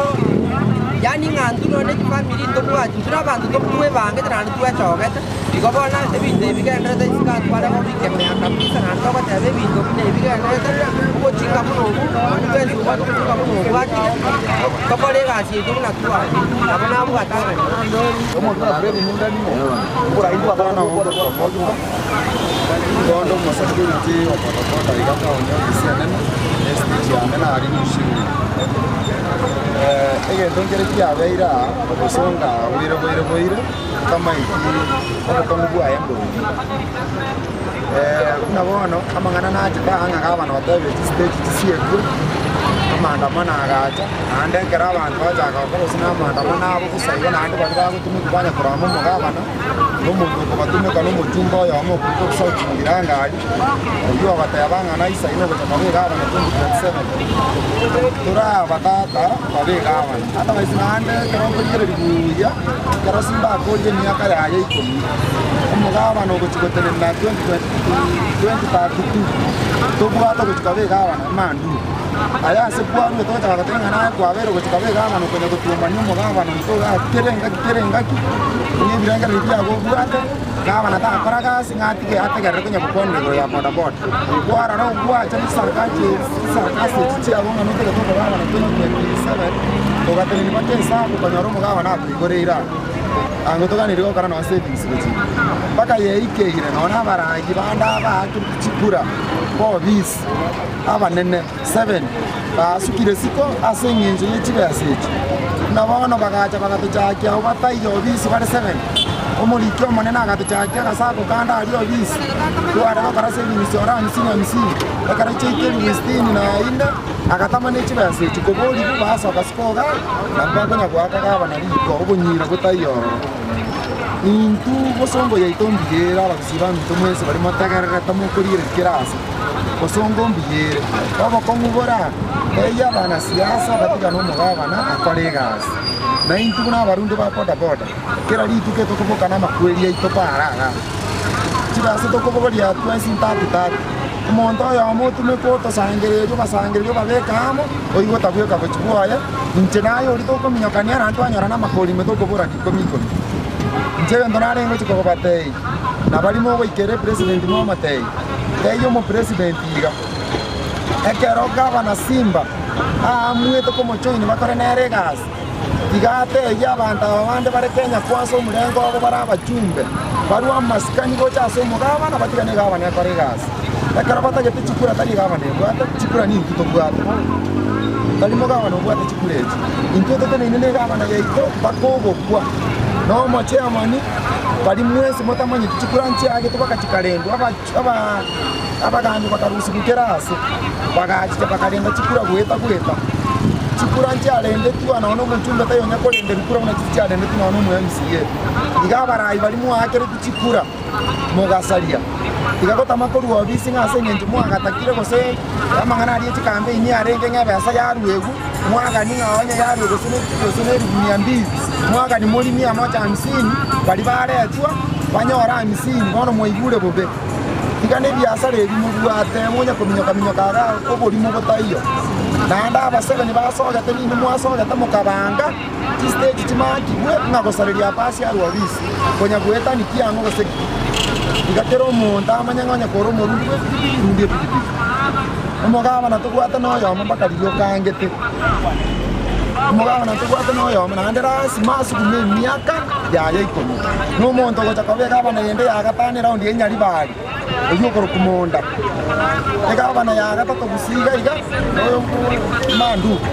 Yaani ng'a intwe nonya ne chifamiri ntobwati, intwe nabanto twebangete naende twechogete, igo bono ebinto ebi bigendererete isiko atware gobikemea kabisa naende togoteba ebinto buna ebi bigendererete, obochinga buna obwo, onde bwensi obwate obochinga buna obwo atige, tokore egasi yaito buna tware, nabo nabwate Bono omosecurity o bodaboda iga town office enene, estage yane nari Mushiri. Egento nkere kiabeire aa, obosongo aa boire boire boire, tamaeti obokong'u bwaye mboronge. Buna bono amang'ana nachete aa ng'a gavana otebire chistage chisiekwe, Amaandamano agacha, naende ekero abanto bachaka gokora gose na amaandamano abo bosa igo naende baria bagotumeka banya korama omogabana, na omonto okobatumeka na omochumba oyomo okorokwa Sauti Mugirango aria, oywo ogoteba ng'a naisaine ogocha koba egabana 2027, tore abatata babe egabana. Otherwise naende ekero okorigereria buya, ekero Simba akorire emiaka yaye ikomi, omogabana ogochia gotenena 2032, tobwate ogochia koba egabana Mandu. Aye ase kwarwete gochaka goteba ng'a naye kwabeire ogochia koba egabana okonya gotuomania omogabana oito igaa kera engaki kera engaki, ng'a ebirengererio biago obwate, gabana takora gasi ng'a atige ategerere konya gokwanera igoro ya bodaboda. Kwarora ogwacha chisarakachi chisarakasi echi chiago ng'a notagete omogabana 2027, ogatenenia mpaka esabu okonyora omogabana akoigoreire aa. Ango toganeiri gokora nonye savings gochia mpaka yeikeire nonye abarangi bande abaakire chikura bobisi. Abanene seven basukire isiko ase engencho ye chibesa echi. Buna bono bagacha bagatochakia abwo bataiyo obisi bare seven. Omoriki omonene agatochakia agasaku kande aria obisi, tware gokora savings ore hamsini hamsini, ekero chiaika elifu sitini na ine, agatama ne chibesa echi koborigwa basoka siko igaa, nabo bakonya goaka gavana riko obonyira botaiyo ororo. Intwe bosongo yaito mbuya ere abagusii baminto mwensi baria motegererete mokorigereria kera ase. Bosongo mbuya ere, obokong'u bore aa, eyio abanasiasa batigane omogabana akore egasi. Na intwe buna abarundi ba bodaboda, kera rituko etokoboka namakweri aito para igaa. Chibesa tokobogoria twensi ntatu tatu, omonto oyomo otumeke otosangereria obasangereria obabeke amo, oigwe otabweka gochia bwoye, inche naye oria tokominyokania naende twanyora namakori ime tokoborania ikomi ikomi. Inche egento narenge gochia kobatebi, nabaria mogoikera epresident momotebi, Teiyo omopresident iga. Ekero gavana Simba aamuete komojoin bakore nere egasi, tiga atebie abanto aba bande bare Kenya Kwanza omorengo obo bare abachumbe, barue amasikani gocha ase omogavana batigane egavana ekore egasi. Ekero batagete chikura tari egavana ebwate, chikura nintwe tobwate. Tari mogavana obwate chikura echi. Intwe toteneine na egavana yaito mpaka ogokwa. Na omochairman, baria mwensi motamanyeti chikura nchiagetwe mpaka chikarendwa aba. Abagaambi bakarusigwa kera aase, bagachicha bakarenda chikura goeta goeta. Chikura nchiarendetwe nonya nomochumbe tayonya korenda ebikura buna chiria chiarendetwe nonya nomo MCA. Iga abarai baria mwaakeretwe chikura mogasaria, tiga gotama korwa obisi ng'a ase eng'encho mwagatakire gose amang'ana aria echikampeini arenge ng'a ebesa yaruegwe, mwagani ng'a onye yaruegwe gose ne gose ne elifu mia mbili, mwagani morie mia moja hamsini, baria baretwa banyore hamsini, bono mwaigure bobe. Tiga nebiasara ebi mobwate monya kominyoka-minyoka iga oborimo botaiyo. Naende Abaseveni basogete ninwe mwasogete mokabanga chistage chimakigwe ng'a gosareria Abasi arwe obisi, konya goetania kiang'o gose ki. Tiga kera omonto amanye ng'a onye kore omorundi bw'epikipiki, rundi epikipiki. Omogabana tobwate noyomo mpaka riria okangete. Omogabana tobwate noyomo naende lasima asugume emiaka yaye ikomi. Na omonto ogocha koba egabana ende ya gatano eraundi ya Nyaribari, oyio okorokwa Monda. Egabana ya gatato gusii iga iga, noyo Manduka.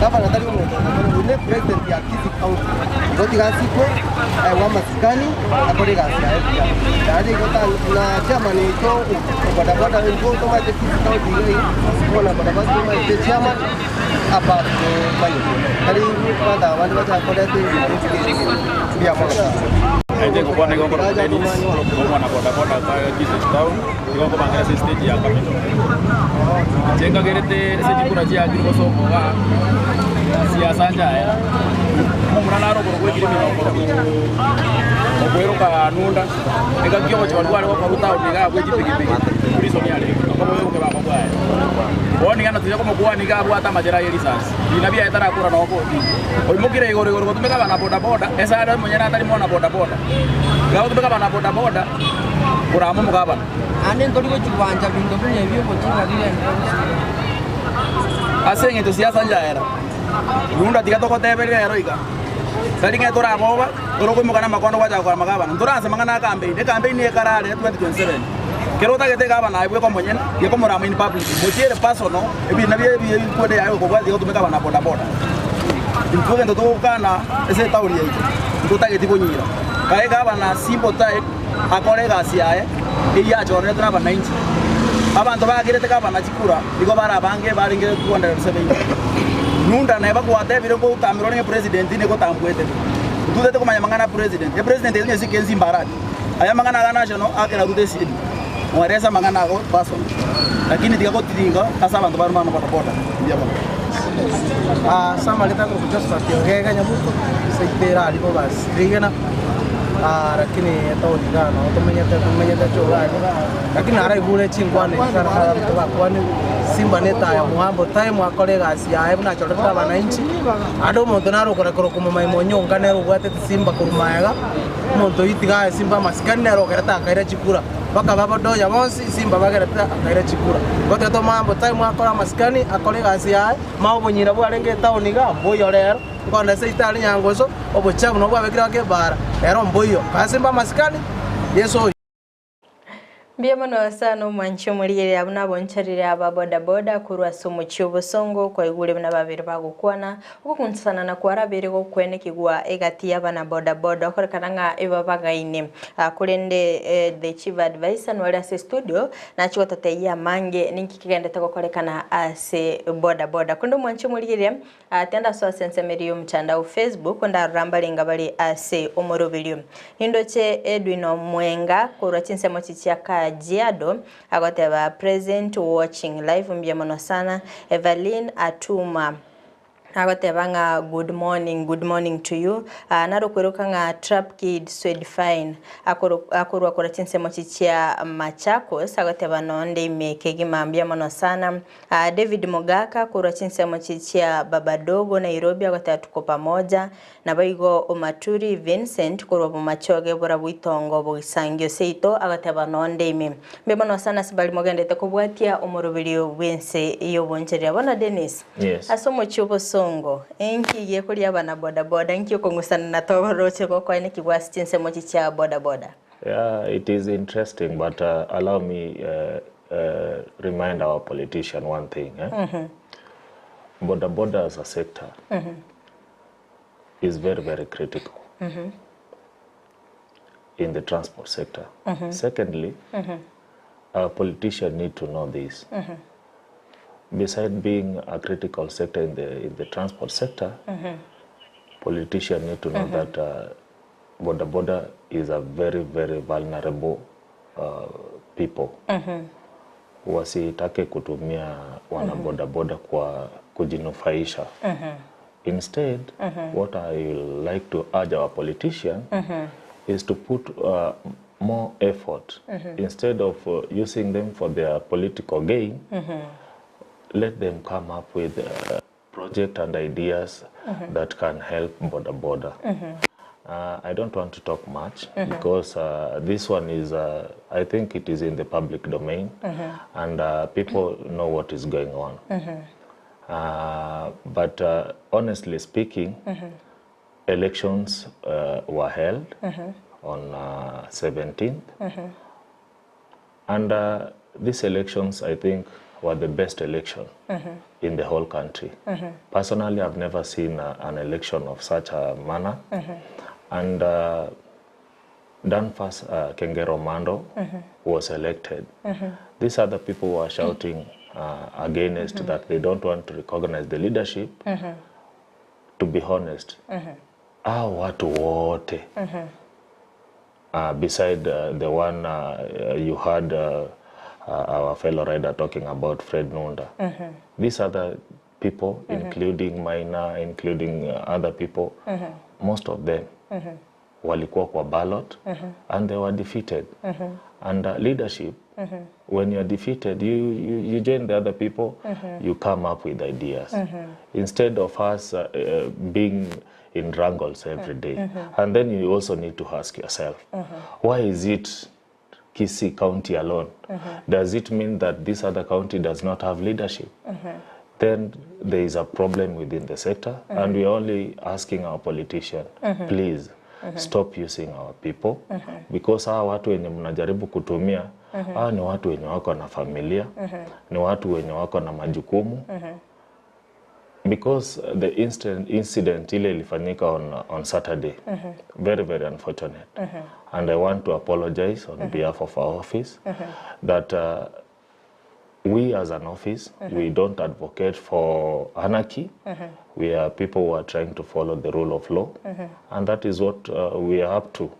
Gavana tari omonto omonene, oyio ne president ya Kisii County. Igo tiga asikwe, aegwe amasikani, akore egasi yaye buya. Naende igo ta na chairman oito o bodaboda intwe tomaete Kisii County iga iga, bono bodaboda tomaete chairman apa tomanyete. Tari abanto aba bande bacha koreta ebinto ebinge mbuya mono. Nainche ngokwana igo nkorokwa Dennis, omwana bodaboda ase Kisii town, igo nkobangera ase estage ya Capital. Inche nkagerete ase chikura chiachire gosoma igaa, siasa nchaera, omomura nare okorokwa ekirimi na okorokwa okweroka Nunda, engaki ogochorwa kware gokorwa town igaa bwe chipikipiki, prison yarenge, okoboka baba bwaye. Bono iga natonya komokwania iga abwate amachera aye risasi, rina biaye tarakora nonye koti. Oimokire igoro igoro gotumeka abana bodaboda, ase are omonyene atari mwana bodaboda. Iga agotumeka abana bodaboda korama omogabana. Naende ntori gochia gwancha binto buna ebi ogochia ng'a bigenderere gosira. Ase engencho siasa nchaera, runda tiga togoteberia rero iga, tari ng'a toraboba, torokoimoka namakondo gwachaka korama gavana. Ntoranse mang'ana a campaign, ecampaign ekare are 2027. Kero otagete egavana aye bweka omonyene, gekomorama in public, mochiere personal, ebina bie ebikwede yaye gokobwatia gotumeka abana bodaboda. Intwe egento togokana ase etaoni yaito, ntotageti konyira. Kae gavana simple type, akore egasi yaye eyio achoreretwe nabananchi. Abanto bagerete gavana chikura nigo bare abange barenge 270. Nunda neba gwatebire ngotamera orenge president nigo otambuete. Ntutete komanya amang'ana a president. Epresident eye nyesike ense imbarati. Aya amang'ana aga national akera arute esimi. Mwerese amang'ana ago personal. Lakini tiga gotiringa ase abanto bare bana bodaboda. Mbuya mono. Ase amareta akorokwa Josephat Ogega Nyabuto, seito ere aria Bobasi Rigena, lakini etaoni igaa noo tomenyete tomenyete chogani, lakini naraigure chinkwana echi sana sana abanto bakwanire, Simba na etaya muambo time akore egasi yaye buna achorete abananchi, naende omonto nare okorekerwa komomaima onyonka nere obwatete Simba korwa magega, omonto oyio tiga ae Simba amasikani nere ogerete akaira chikura. Bakaba abadonya bonsi, Simba bagerete akaira chikura. Igo tiga tomoambe time akore amasikani, akore egasi yaye, mao obonyira bwarenge etown igaa, mboiyo rero, nkonde ase itari nyangoso, obochafu nabo bwabekire ake ebara, rero mboiyo. Kaa Simba amasikani, Yeso oyio. Mbuya mono sana omwanchi omorigereria abwo naboncharire aba boda boda korwa ase omochie obosongo kwaigure buna babere bagokwana ogokunsanana kwarabere gokwenekigwa egati y'abana boda boda okorekana ng'a ebabagaine Korende the chief adviser nore ase studio nachie gototebia amange ninki kegendete gokorekana ase boda boda. Korende omwanche omorigereria tenda ase ase ensemo eria y'omotandao Facebook ndarora mbarenga bare ase omoroberio. Nindoche Edwin Omwenga korwa chinsemo chichia Kajiado agoteba present watching live mbuya mono sana. Evaline Atuma Agoteba ng'a good morning, good morning to you. Ah, naro okweroka ng'a Trap Kid Swed Fine akoro akorwa korwa chinsemo chi chia Machakos agoteba nonde ime kegima mbuya mono sana. Ah, David Mogaka korwa chinsemo chi chia Babadogo Nairobi agoteba tuko pamoja. Naboigo Omaturi Vincent korwa Bomachoge Borabu Itongo Bogisangio Seito agoteba nonde ime. Mbuya mono sana ase baria mogendete kobwatia omoroberio bw'ense y'obonchereria. Bono Dennis. Yes. Ase omochie obosongo, enki gekoria abana boda boda, nki okong'usana na toroche gokoenekigwa ase chinsemo echi chia boda boda? Yeah, it is interesting, but uh, allow me uh, uh, remind our politician one thing. Eh? Mhm. Boda boda as a sector Mhm. is very, very critical Mhm. in the transport sector. Mhm. Secondly, Mhm. our politician need to know this. Mhm. Beside being a critical sector in the in the transport sector, Mhm. politicians need to know Mhm. that uh, boda boda is a very very vulnerable uh, people. Mhm. Wasitake kutumia wana Mhm. boda boda kwa kujinufaisha. Mhm. Instead, Mhm. what I will like to urge our politician Mhm. is to put uh, more effort Mhm. instead of uh, using them for their political gain. Mhm. Let them come up with uh, project and ideas Mhm. that can help boda boda. Mhm. Uh, I don't want to talk much Mhm. because uh, this one is, uh, I think it is in the public domain Mhm. and uh, people know what is going on. Mhm. Uh, but uh, honestly speaking, Mhm. elections uh, were held Mhm. on uh, 17th Mhm. and uh, these elections, I think, were the best election in the whole country. Personally, I've never seen an election of such a manner. And Danfas Kengero Mando was elected. These other people were shouting against that they don't want to recognize the leadership. To be honest, hao watu wote beside the one you heard our fellow rider talking about, Fred Nunda. These other people, including Maina, including other people, most of them walikuwa kwa ballot and they were defeated. And leadership, when you're defeated, you join the other people, you come up with ideas. Instead of us being in wrangles every day. And then you also need to ask yourself, why is it Kisii County alone? Does it mean that this other county does not have leadership? Then there is a problem within the sector, and we are only asking our politician, please stop using our people, because hawa watu wenye mnajaribu kutumia, hawa ni watu wenye wako na familia, ni watu wenye wako na majukumu, because the instant incident ile ilifanyika on Saturday, very very unfortunate, and I want to apologize on behalf of our office that we as an office, we don't advocate for anarchy. We are people who are trying to follow the rule of law, and that is what we are up to.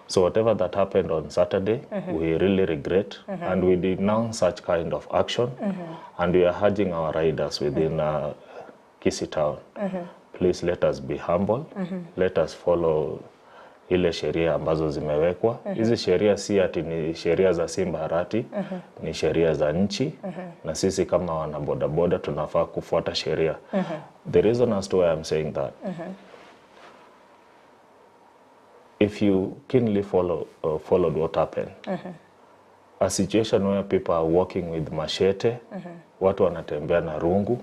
So whatever that happened on Saturday, we really regret, and we denounce such kind of action, and we are urging our riders within Kisii town, please let us be humble, let us follow ile sheria ambazo zimewekwa. Hizi sheria si ati ni sheria za Simba Arati, ni sheria za nchi, na sisi kama wanabodaboda tunafaa kufuata sheria. The reason as to why I'm saying that, if you keenly followed what happened, a situation where people are walking with machete, watu wanatembea na rungu,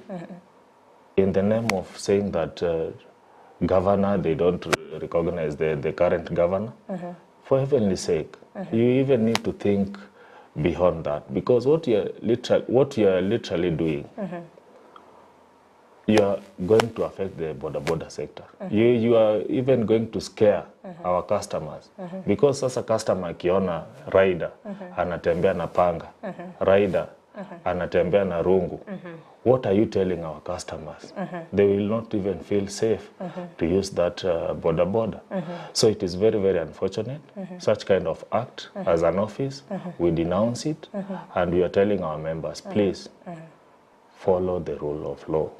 in the name of saying that governor, they don't recognize the current governor. For heavenly sake, you even need to think beyond that, because what you're literally doing, you are going to affect the boda boda sector. You are even going to scare our customers, because sasa customer akiona rider anatembea na panga, rider anatembea na rungu, what are you telling our customers? They will not even feel safe to use that boda boda. So it is very, very unfortunate. Such kind of act, as an office, we denounce it, and we are telling our members, please follow the rule of law.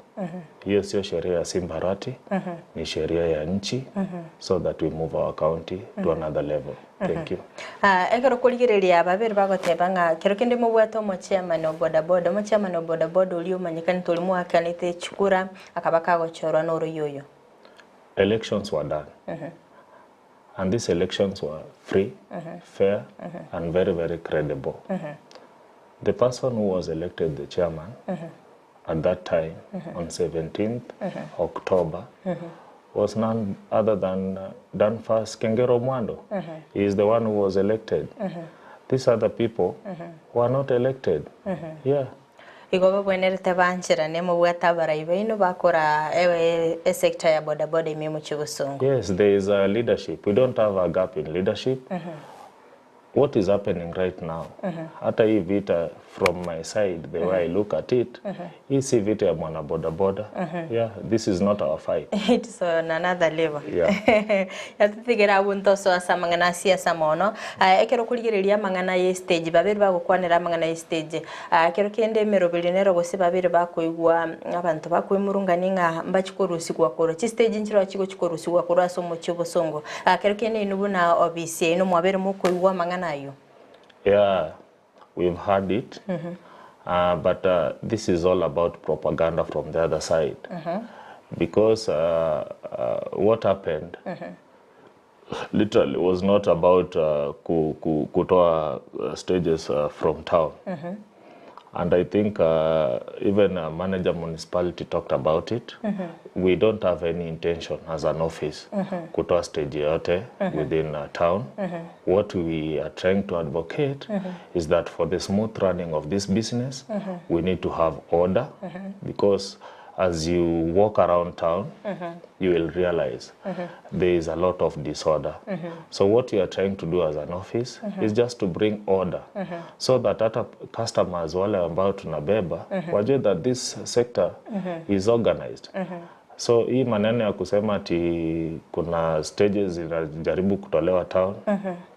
Hiyo sio sheria ya Simba Arati, ni sheria ya nchi, so that we move our county to another level. Thank you. Ah, ekero kurigereria babere bagoteba ng'a kero kende mobwate omochairman o bodaboda, omochairman o bodaboda oria omanyekanete ori mwakanete chikura akaba kagochorwa na oroyo oyo. Elections were done. And these elections were free, fair, and very, very credible. The person who was elected the chairman at that time, on 17th October, was none other than Danfas Kengero Mwando. He is the one who was elected. These other people were not elected. Yeah. Igo babwenerete banchirane mobwate abarai baino bakora ewe esector ya bodaboda ime muchibusongo. Yes, there is a leadership. We don't have a gap in leadership. What is happening right now, hata hii vita, from my side, the way I look at it, hii si vita ya mwana bodaboda. Yeah, this is not our fight. It's on another level. Yeah. Yatutigera abunto so asa mang'ana siasa mono. Ah, ekero kurigereria mang'ana ye stage babere bagokwanera mang'ana ye stage. Ah, ekero kende emeroberi nero gose babere bakoigwa abantu bakwemurungani ng'a mbachikorusigwa korwa chistage nchiro chigo chikorusigwa korwa ase omochie obosongo. Ah, kero kende inu buna obisi ino mwabere mokoigwa mang'ana ayo. Yeah, we've heard it. But this is all about propaganda from the other side. Because what happened literally was not about kutoa stages from town. And I think even manager municipality talked about it. We don't have any intention as an office kutoa stage yoyote within town. What we are trying to advocate is that for the smooth running of this business, we need to have order because as you walk around town, you will realize there is a lot of disorder. So what you are trying to do as an office is just to bring order so that hata customers wale ambao tunabeba wajue that this sector is organized. So hii maneno ya kusema ati kuna stages zinajaribu kutolewa town,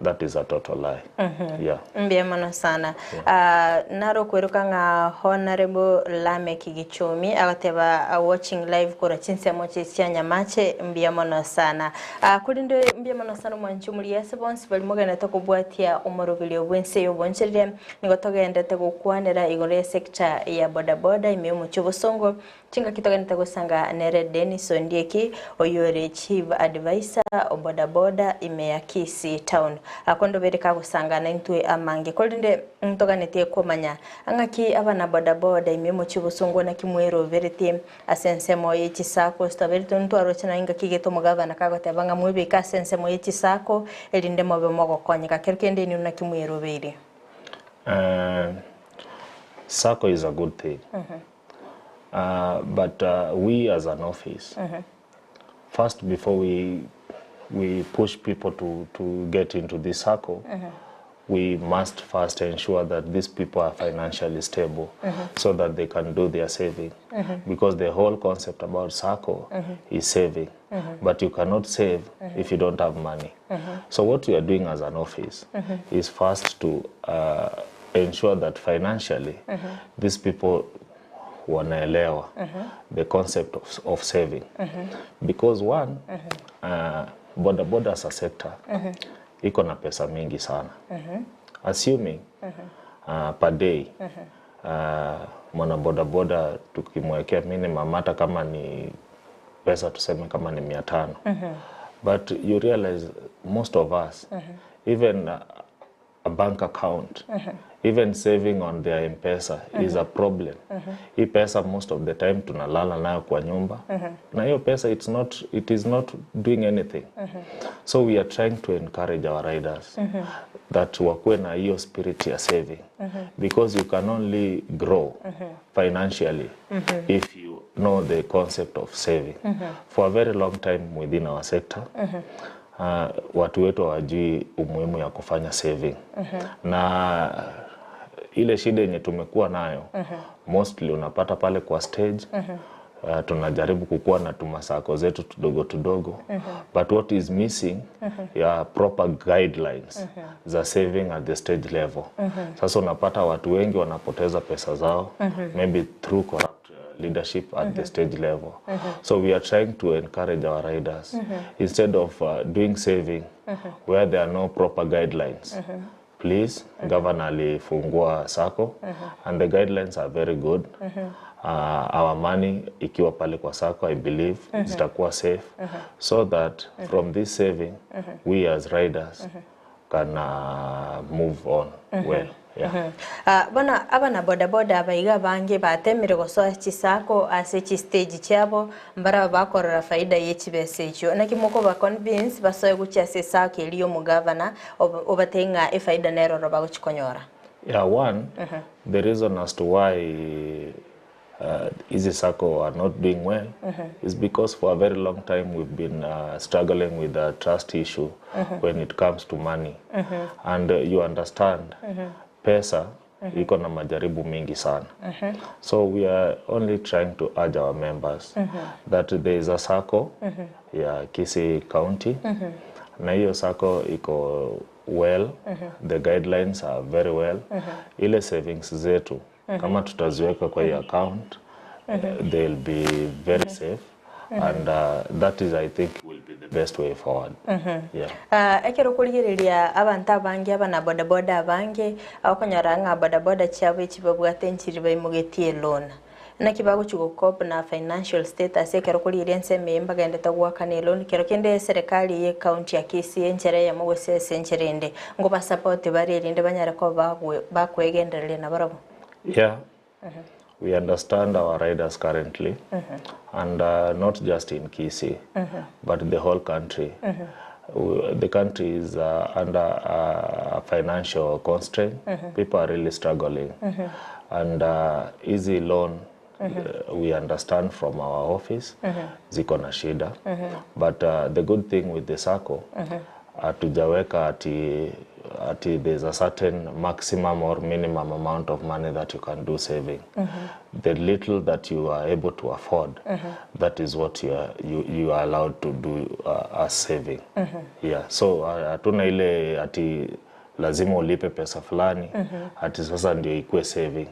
that is a total lie. Yeah. Mbuya mono sana. Ah, naro kweruka ng'a Honorable Lameck Gichumi agoteba watching live korwa chinsemo chi chia Nyamache, mbuya mono sana. Ah, korende mbuya mono sana omwanchi omorigia ase bonsi bari mogenderete kobwatia omoroberio bwense y'oboncherere nigo togenderete gokwanera igoro ya sector ya bodaboda ime y'omochie obosongo. Chingaki togenderete gosanga nere Dennis Ondieki oyio ore chief advisor o bodaboda ime ya Kisii town. Akondobere kagosanga naintwe amange korende ntoganetie komanya ng'aki abana bodaboda ime y'omochie obosongo naki mweroberetie ase ensemo ye chisacco toberetwe ntwaroche naye ngaki gete omogavana kagoteba ng'a mwebeke ase ensemo ye chisacco erinde mobe mogokonyeka. Kero kende inwe naki mwerobeire? Sacco is a good thing. But we as an office, first before we push people to get into this circle, we must first ensure that these people are financially stable so that they can do their saving. Because the whole concept about circle is saving. But you cannot save if you don't have money. So what we are doing as an office is first to ensure that financially these people wanaelewa the concept of saving. Because one, boda boda as a sector iko na pesa mingi sana. Assuming per day mwana boda boda tukimwekea minimum hata kama ni pesa tuseme kama ni 500. But you realize most of us, even a bank account, even saving on their M-Pesa is a problem. Hii pesa most of the time tunalala nayo kwa nyumba. Na hiyo pesa it is not doing anything. So we are trying to encourage our riders that wakuwe na hiyo spirit ya saving. Because you can only grow financially if you know the concept of saving. For a very long time within our sector, watu wetu hawajui umuhimu ya kufanya saving. Na ile shida yenye tumekuwa nayo, mostly unapata pale kwa stage, tunajaribu kukuwa na tumasacco zetu tudogo tudogo, but what is missing ya proper guidelines za saving at the stage level. Sasa unapata watu wengi wanapoteza pesa zao, maybe through corrupt leadership at the stage level. So we are trying to encourage our riders, instead of doing saving where there are no proper guidelines, please, governor alifungua sacco and the guidelines are very good. Our money ikiwa pale kwa sacco, I believe zitakuwa safe, so that from this saving we as riders can move on well. Yeah. Bona abana bodaboda abaiga bange batemire gosoa chisacco ase chistage chiabo mbara bakorora faida ye chibesa echio naki moko ba convince basoe guchia ase sacco eri omugavana obatebie ng'a efaida neroro bagochikonyora? Yeah, one, the reason as to why hizi sacco are not doing well is because for a very long time we've been struggling with the trust issue when it comes to money. And you understand, pesa iko na majaribu mingi sana. So we are only trying to urge our members that there is a sacco ya Kisii County, na hiyo sacco iko well, the guidelines are very well. Ile savings zetu kama tutaziweka kwa hii account, they'll be very safe, and that is, I think, will be the best way forward. Yeah. Ekero korigereria abanto abange abana bodaboda abange okonyora ng'a bodaboda chiabo echi babwate enchiri baimogetie eloan naki bagochi gocope na financial status ekero korigereria ensemo eye mbagendete goakana eloan kero kende eserikali ye county ya Kisii enchera eyemo gose ase enchera ende ngobasupport bare erinde banyare koba bakwegendereria nabarabwo? Yeah, we understand our riders currently, and not just in Kisii, but the whole country. The country is under a financial constraint. People are really struggling. And easy loan, we understand from our office, ziko na shida. But the good thing with the SACCO, hatujaweka ati there's a certain maximum or minimum amount of money that you can do saving. The little that you are able to afford, that is what you are allowed to do as saving. Yeah, so hatuna ile ati lazima ulipe pesa fulani ati sasa ndio ikuwe saving.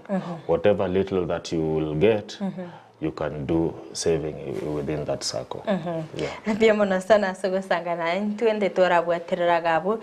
Whatever little that you will get, you can do saving within that circle. Yeah. Mbia muno sana sugusangana ntwende turabwetereraga abu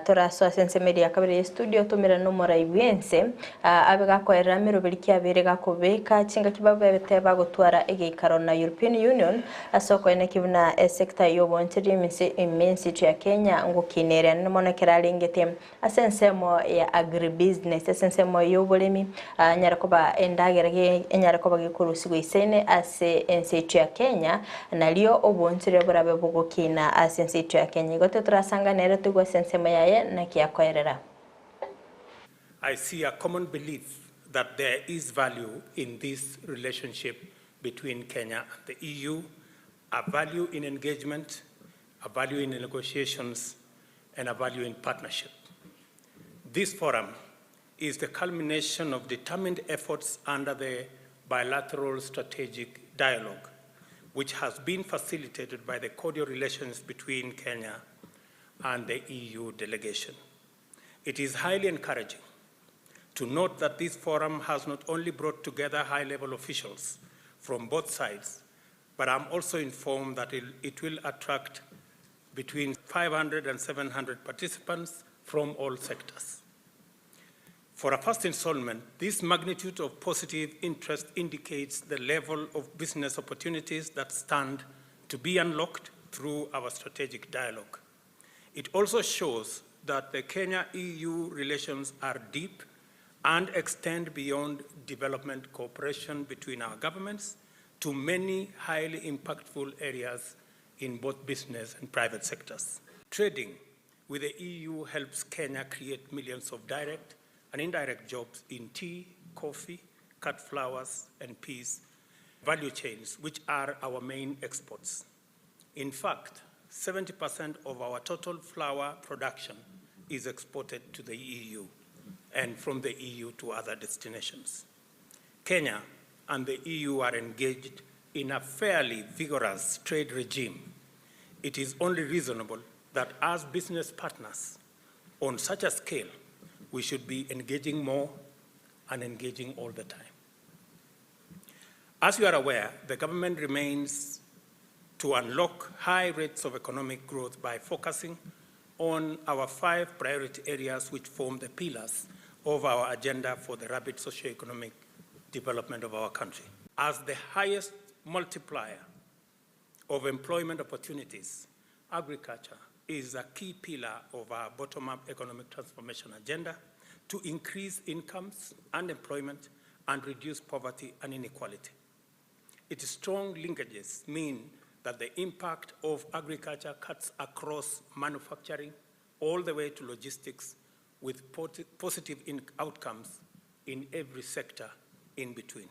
turasoa sensemeria ya kabere studio tumira no moraibwense abe gakoerera miroberi kiabere gakobeka chinga kibabete bagotwara egeikaro na European Union asoko ene kibuna esector yoboncheri iminsi ya Kenya ngukinere nimono keralengete ase ensemo ya agribusiness ase ensemo y'oboremi nyara koba endagera enyara koba gikurusigwa isene ase ensi ya Kenya nario oboncheri burabe bugukina ase ensi ya Kenya igote turasanga nere tugwa ase ensemo yaye nakiakoerera. I see a common belief that there is value in this relationship between Kenya and the EU, a value in engagement, a value in negotiations, and a value in partnership. This forum is the culmination of determined efforts under the bilateral strategic dialogue, which has been facilitated by the cordial relations between Kenya and the EU delegation. It is highly encouraging to note that this forum has not only brought together high-level officials from both sides, but I'm also informed that it will attract between 500 and 700 participants from all sectors. For a first installment, this magnitude of positive interest indicates the level of business opportunities that stand to be unlocked through our strategic dialogue. It also shows that the Kenya-EU relations are deep and extend beyond development cooperation between our governments to many highly impactful areas in both business and private sectors. Trading with the EU helps Kenya create millions of direct and indirect jobs in tea, coffee, cut flowers, and peas value chains, which are our main exports. In fact, 70% of our total flower production is exported to the EU and from the EU to other destinations. Kenya and the EU are engaged in a fairly vigorous trade regime. It is only reasonable that as business partners on such a scale, we should be engaging more and engaging all the time. As you are aware, the government remains to unlock high rates of economic growth by focusing on our five priority areas, which form the pillars of our agenda for the rapid socio-economic development of our country. As the highest multiplier of employment opportunities, agriculture is a key pillar of our bottom-up economic transformation agenda to increase incomes and employment and reduce poverty and inequality. Its strong linkages mean that the impact of agriculture cuts across manufacturing all the way to logistics with positive outcomes in every sector in between.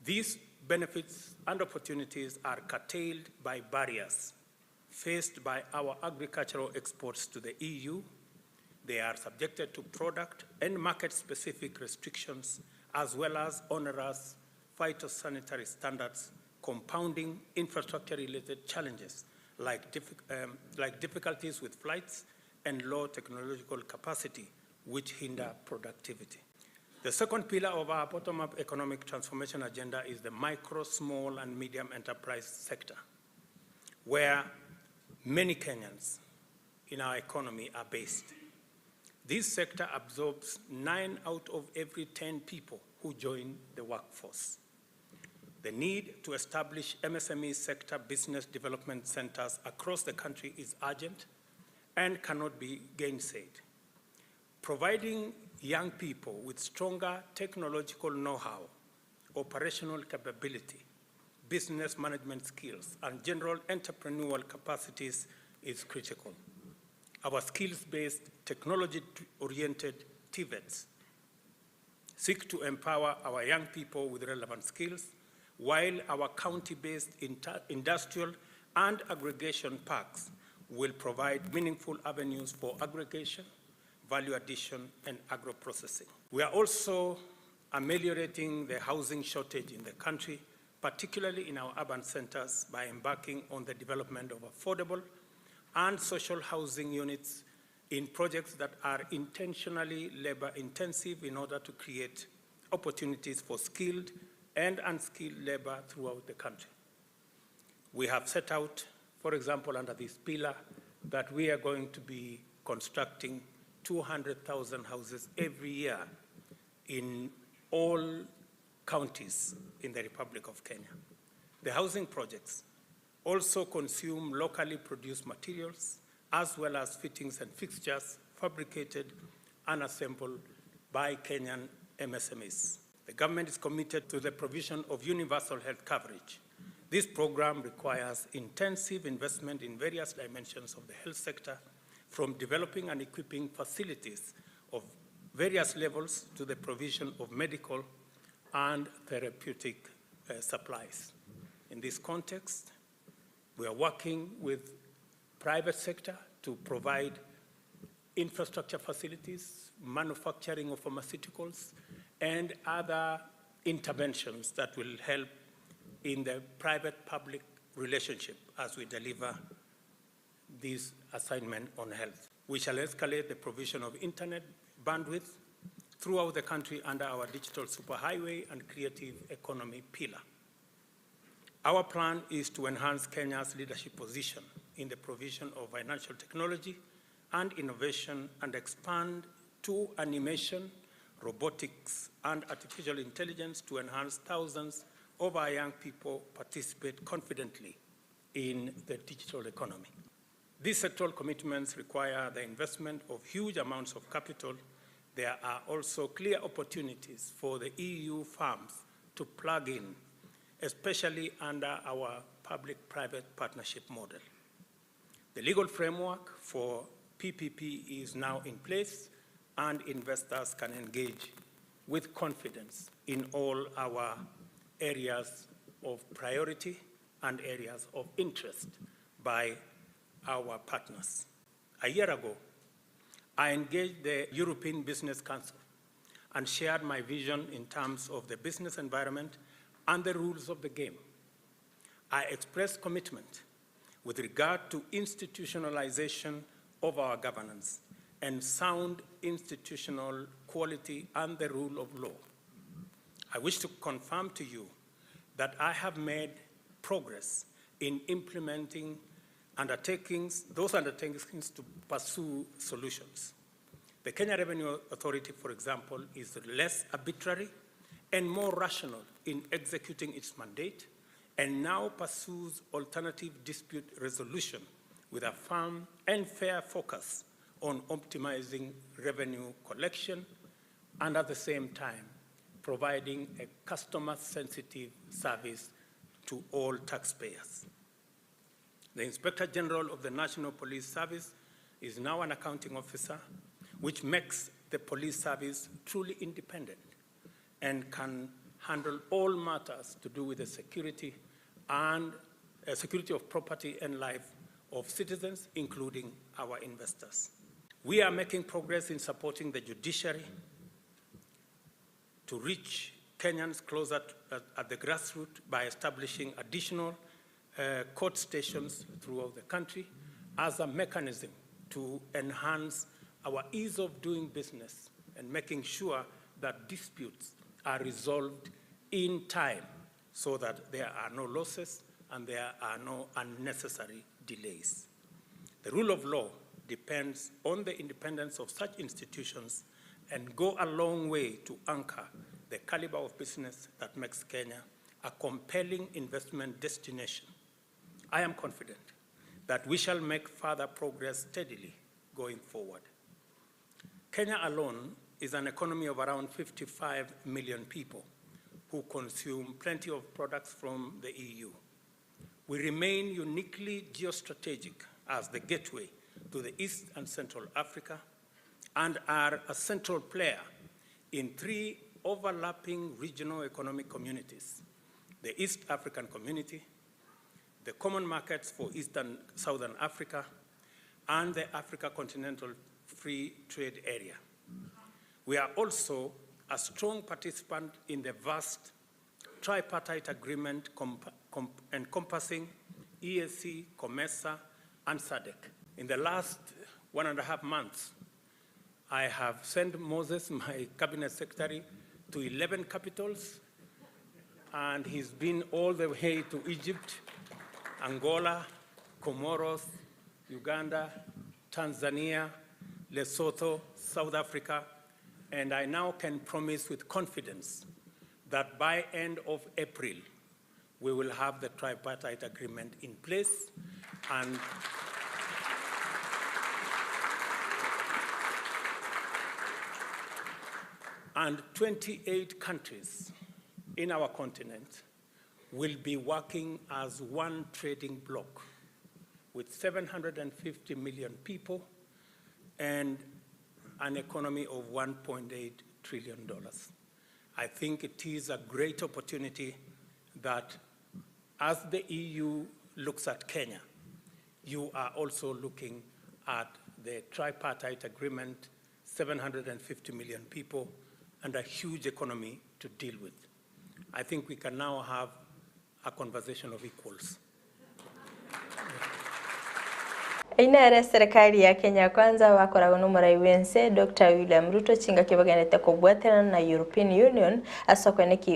These benefits and opportunities are curtailed by barriers faced by our agricultural exports to the EU. They are subjected to product and market-specific restrictions, as well as onerous phytosanitary standards, compounding infrastructure-related challenges like difficulties with flights and low technological capacity, which hinder productivity. The second pillar of our bottom-up economic transformation agenda is the micro, small, and medium enterprise sector, where many Kenyans in our economy are based. This sector absorbs 9 out of every 10 people who join the workforce. The need to establish MSME sector business development centers across the country is urgent and cannot be gainsaid. Providing young people with stronger technological know-how, operational capability, business management skills, and general entrepreneurial capacities is critical. Our skills-based, technology-oriented TVETs seek to empower our young people with relevant skills, while our county-based industrial and aggregation parks will provide meaningful avenues for aggregation, value addition, and agro-processing. We are also ameliorating the housing shortage in the country, particularly in our urban centers, by embarking on the development of affordable and social housing units in projects that are intentionally labor intensive in order to create opportunities for skilled and unskilled labor throughout the country. We have set out, for example, under this pillar, that we are going to be constructing 200,000 houses every year in all counties in the Republic of Kenya. The housing projects also consume locally produced materials as well as fittings and fixtures fabricated and assembled by Kenyan MSMEs. The government is committed to the provision of universal health coverage. This program requires intensive investment in various dimensions of the health sector, from developing and equipping facilities of various levels to the provision of medical and therapeutic uh, supplies. In this context, we are working with private sector to provide infrastructure facilities, manufacturing of pharmaceuticals, and other interventions that will help in the private-public relationship as we deliver this assignment on health. We shall escalate the provision of internet bandwidth throughout the country under our digital superhighway and creative economy pillar. Our plan is to enhance Kenya's leadership position in the provision of financial technology and innovation and expand to animation, robotics, and artificial intelligence to enhance thousands of our young people participate confidently in the digital economy. These sectoral commitments require the investment of huge amounts of capital. There are also clear opportunities for the EU firms to plug in, especially under our public-private partnership model. The legal framework for PPP is now in place, and investors can engage with confidence in all our areas of priority and areas of interest by our partners. A year ago, I engaged the European Business Council and shared my vision in terms of the business environment and the rules of the game. I expressed commitment with regard to institutionalization of our governance and sound institutional quality and the rule of law. I wish to confirm to you that I have made progress in implementing undertakings, those undertakings to pursue solutions. The Kenya Revenue Authority, for example, is less arbitrary and more rational in executing its mandate and now pursues alternative dispute resolution with a firm and fair focus on optimizing revenue collection and at the same time providing a customer-sensitive service to all taxpayers. The Inspector General of the National Police Service is now an accounting officer, which makes the police service truly independent and can handle all matters to do with the security and uh, security of property and life of citizens, including our investors. We are making progress in supporting the judiciary to reach Kenyans closer to, at, at the grassroots by establishing additional uh, court stations throughout the country as a mechanism to enhance our ease of doing business and making sure that disputes are resolved in time so that there are no losses and there are no unnecessary delays. The rule of law depends on the independence of such institutions and go a long way to anchor the caliber of business that makes Kenya a compelling investment destination. I am confident that we shall make further progress steadily going forward. Kenya alone is an economy of around 55 million people who consume plenty of products from the EU. We remain uniquely geostrategic as the gateway to the East and Central Africa and are a central player in three overlapping regional economic communities, the East African Community, the Common Markets for Eastern Southern Africa, and the Africa Continental Free Trade Area. We are also a strong participant in the vast tripartite agreement encompassing EAC, COMESA, and SADC. In the last 1.5 months, I have sent Moses, my cabinet secretary, to 11 capitals, and he's been all the way to Egypt, Angola, Comoros, Uganda, Tanzania, Lesotho, South Africa, and I now can promise with confidence that by end of April, we will have the tripartite agreement in place, and 28 countries in our continent will be working as one trading bloc with 750 million people and an economy of $1.8 trillion. I think it is a great opportunity that as the EU looks at Kenya, you are also looking at the tripartite agreement, 750 million people, and a huge economy to deal with. I think we can now have a conversation of equals. Inere serikali ya Kenya Kwanza bakoragwo n'omurai wense Dr William Ruto chingaki bagendete kobwaterana na European Union ase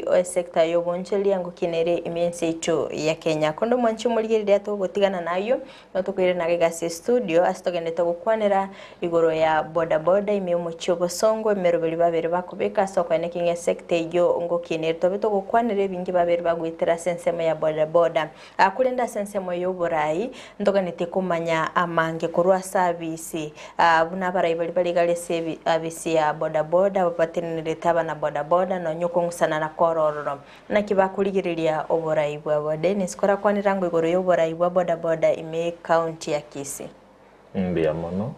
o sector y'obonchoria ngokinere imiense itu ya Kenya. Kondo mwanchi omorigereria togotigana nayo no tukwire na gigasi studio ase togendete gokwanera igoro ya boda boda ime omochi obosongo emeroberi babere bakobeka ase okweneki ng'a sector eywo ngokinere tobe togokwanera ebingi babere bagwetera ase ensemo ya boda boda. Akurenda ase ensemo y'oborai ntoganete komanya amange korwa service buna abarai bari barigare ase abisi ya boda boda bapatenerete abana boda boda nonye okong'usana na korororo naki bakorigereria oborai bwabo. Dennis korakwanera ngo igoro y'oborai bwa boda boda ime county ya Kisii. Mbuya mono.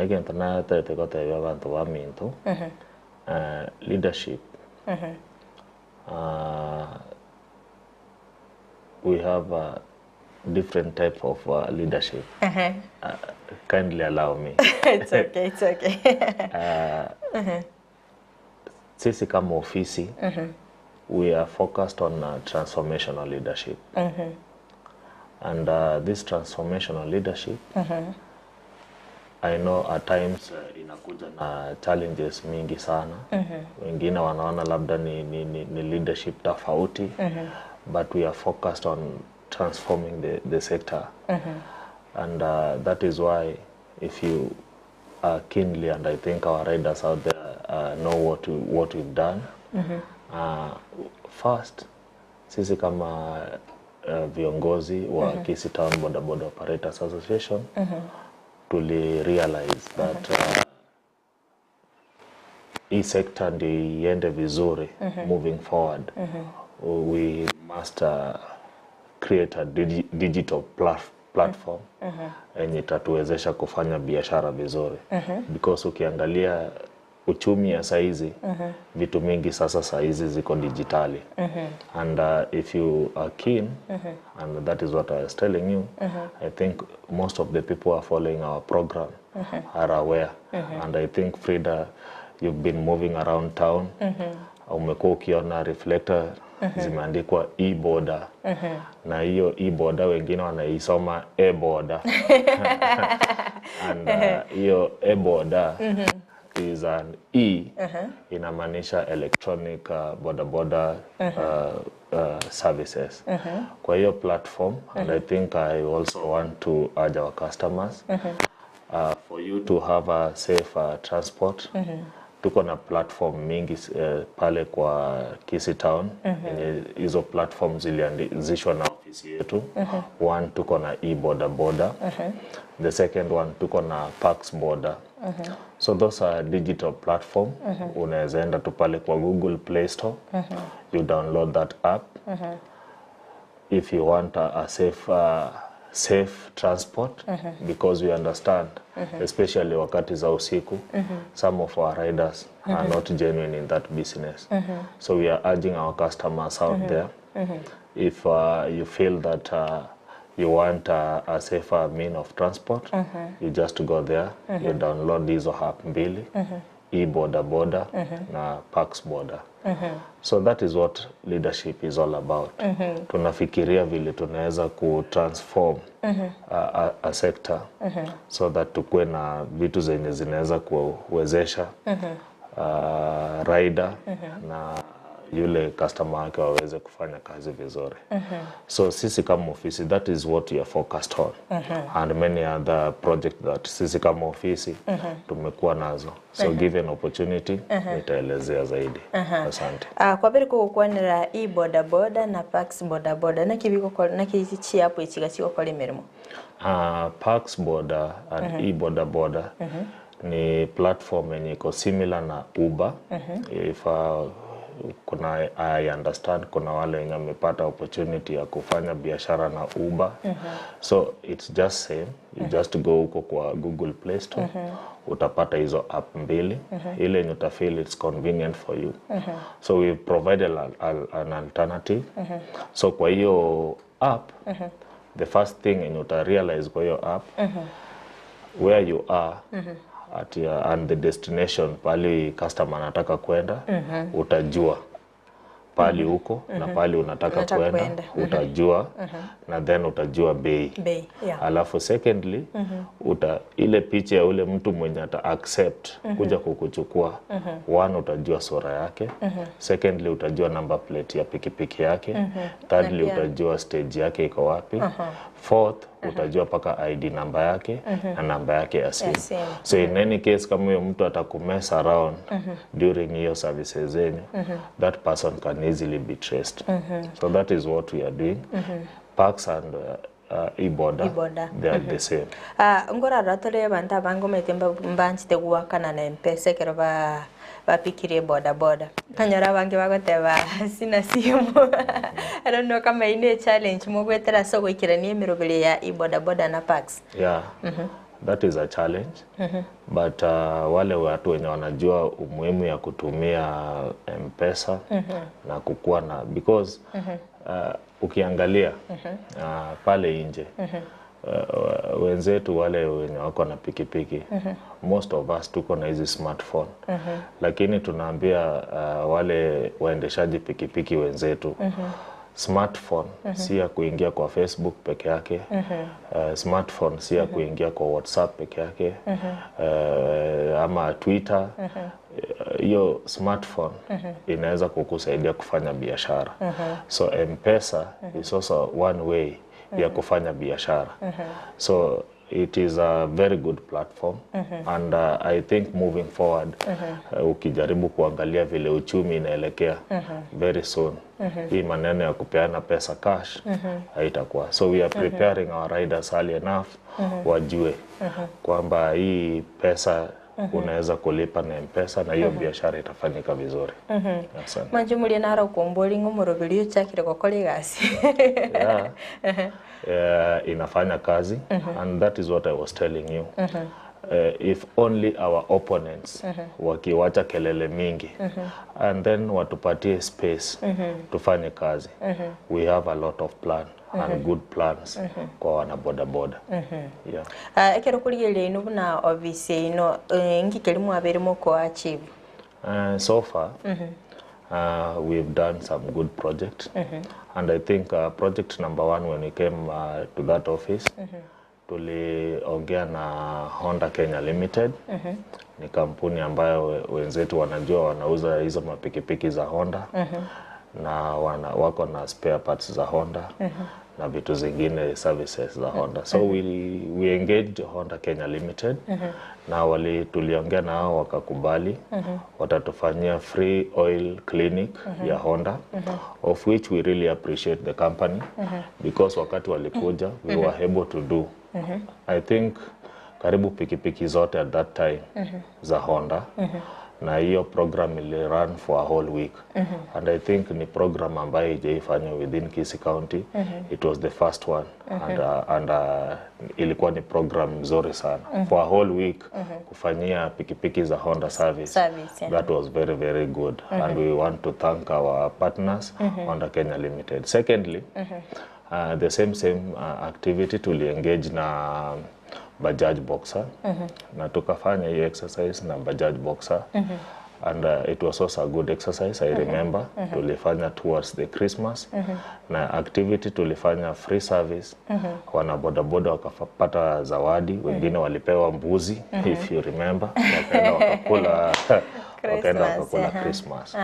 Egento natete gotebia abanto ba minto, leadership, we have a different type of leadership. Kindly allow me. It's okay, it's okay. Sisi kama ofisi, we are focused on transformational leadership, and this transformational leadership, I know at times inakuja na challenges mingi sana. Wengine wanaona labda ni leadership tofauti, but we are focused on transforming the sector, and that is why if you are keenly, and I think our riders out there know what we've done. First, sisi kama viongozi wa Kisii Town Boda Boda Operators Association, tuli realize that hii sector ndio iende vizuri moving forward, we must create a digital platform yenye itatuwezesha kufanya biashara vizuri, because ukiangalia uchumi ya saizi, vitu mingi sasa saizi ziko dijitali, and if you are keen, and that is what I was telling you, I think most of the people who are following our program are aware, and I think, Frida, you've been moving around town, umekuwa ukiona reflector zimeandikwa e-boda, na hiyo e-boda wengine wanaisoma e-boda, and hiyo e-boda is an e, inamaanisha electronic boda boda services. Kwa hiyo platform, and I think I also want to urge our customers, for you to have a safe transport, tuko na platform mingi pale kwa Kisii Town, yenye hizo platform zilianzishwa na ofisi yetu. One, tuko na e-boda boda. The second one, tuko na Pax Boda. So those are digital platform. Unaweza enda tu pale kwa Google Play Store, you download that app. If you want a safe safe transport because we understand especially wakati za usiku some of our riders are not genuine in that business. So we are urging our customers out there if you feel that you want a safer mean of transport you just go there you download hizo app mbili e-boda boda na Pax Boda. So that is what leadership is all about. Tunafikiria vile tunaweza kutransform a sector so that tukuwe na vitu zenye zinaweza kuwezesha rider na yule customer wake waweze kufanya kazi vizuri. So sisi kama ofisi that is what we are focused on and many other project that sisi kama ofisi tumekuwa nazo. So given opportunity nitaelezea zaidi. Asante. Kwabere kugukwanera i boda boda na Pax boda boda naki bigokora naki chiapo ichiga chigokora emirimo Pax Boda and e-boda boda ni platform yenye iko similar na Uber. If kuna I understand kuna wale wenye wamepata opportunity ya kufanya biashara na Uber. So it's just same. You just go huko kwa Google Play Store utapata hizo app mbili ile yenye utafeel it's convenient for you. So we provided an alternative. So kwa hiyo app the first thing yenye uta realize kwa hiyo app where you are at your, and the destination pali customer anataka kwenda utajua pali huko na pali unataka Unataka kwenda kwenda. Utajua na then utajua bei. Bei, yeah. Alafu secondly uta ile picha ya ule mtu mwenye ata accept kuja kukuchukua one utajua sura yake secondly utajua number plate ya pikipiki yake thirdly Na pia- utajua stage yake iko wapi fourth utajua mpaka ID namba yake na namba yake ya simu. simu. So in any case kama huyo mtu atakumess around during hiyo services zenyu that person can easily be traced. So that is what we are doing. Parks and e-border, E-border. they are the same. Ngorara tore abanto abange omanyete mbanchete gwakana na mpesa ekero ba bapikirie boda boda kanyora abange bagoteba sina simu I don't know kama ine challenge mogwetera ase ogoikerania emerobere ya e-boda boda na Pax. Yeah. That is a challenge. But wale watu wenye wanajua umuhimu ya kutumia M-Pesa na kukuwa na because ukiangalia pale nje wenzetu wale wenye wako na pikipiki most of us tuko na hizi smartphone lakini tunaambia wale waendeshaji pikipiki wenzetu smartphone si ya kuingia kwa Facebook peke yake smartphone si ya kuingia kwa WhatsApp peke yake ama Twitter hiyo smartphone inaweza kukusaidia kufanya biashara. So M-Pesa is also one way ya kufanya biashara. So it is a very good platform and I think moving forward ukijaribu kuangalia vile uchumi inaelekea very soon hii maneno ya kupeana pesa cash haitakuwa. So we are preparing our riders early enough wajue kwamba hii pesa unaweza kulipa na M-Pesa na hiyo biashara itafanyika vizuri. Asante. Mwancho naro okumbori ng'a omoroberi ochakire gokora egasi Yeah. Inafanya kazi and that is what I was telling you. If only our opponents wakiwacha kelele mingi and then watupatie space tufanye kazi we have a lot of plan and good plans kwa wana bodaboda. Yeah. Ekero korigereria ino buna ofisi ino ngikeri mwabere mokoachieve So far we've done some good project and I think project number one when we came to that office tuliongea na Honda Kenya Limited. Ni kampuni ambayo wenzetu wanajua wanauza hizo mapikipiki za Honda na wako na spare parts za Honda na vitu zingine services za Honda. So we engaged Honda Kenya Limited na wali tuliongea na hao wakakubali watatufanyia free oil clinic ya Honda of which we really appreciate the company because wakati walikuja we were able to do I think karibu pikipiki zote at that time za Honda na hiyo program ili run for a whole week and I think ni program ambayo ijaifanywa within Kisii County. It was the first one and ilikuwa ni program mzuri sana for a whole week kufanyia pikipiki za Honda service. Service, yeah. That was very very good and we want to thank our partners Honda Kenya Limited. Secondly, the same same activity tuliengage na Bajaj Boxer na tukafanya hiyo exercise na Bajaj Boxer and it was also a good exercise I remember. Tulifanya towards the Christmas na activity tulifanya free service. Wana bodaboda wakapata zawadi, wengine walipewa mbuzi if you remember, wakaenda wakakula wakaenda Christmas, wakakula Christmas.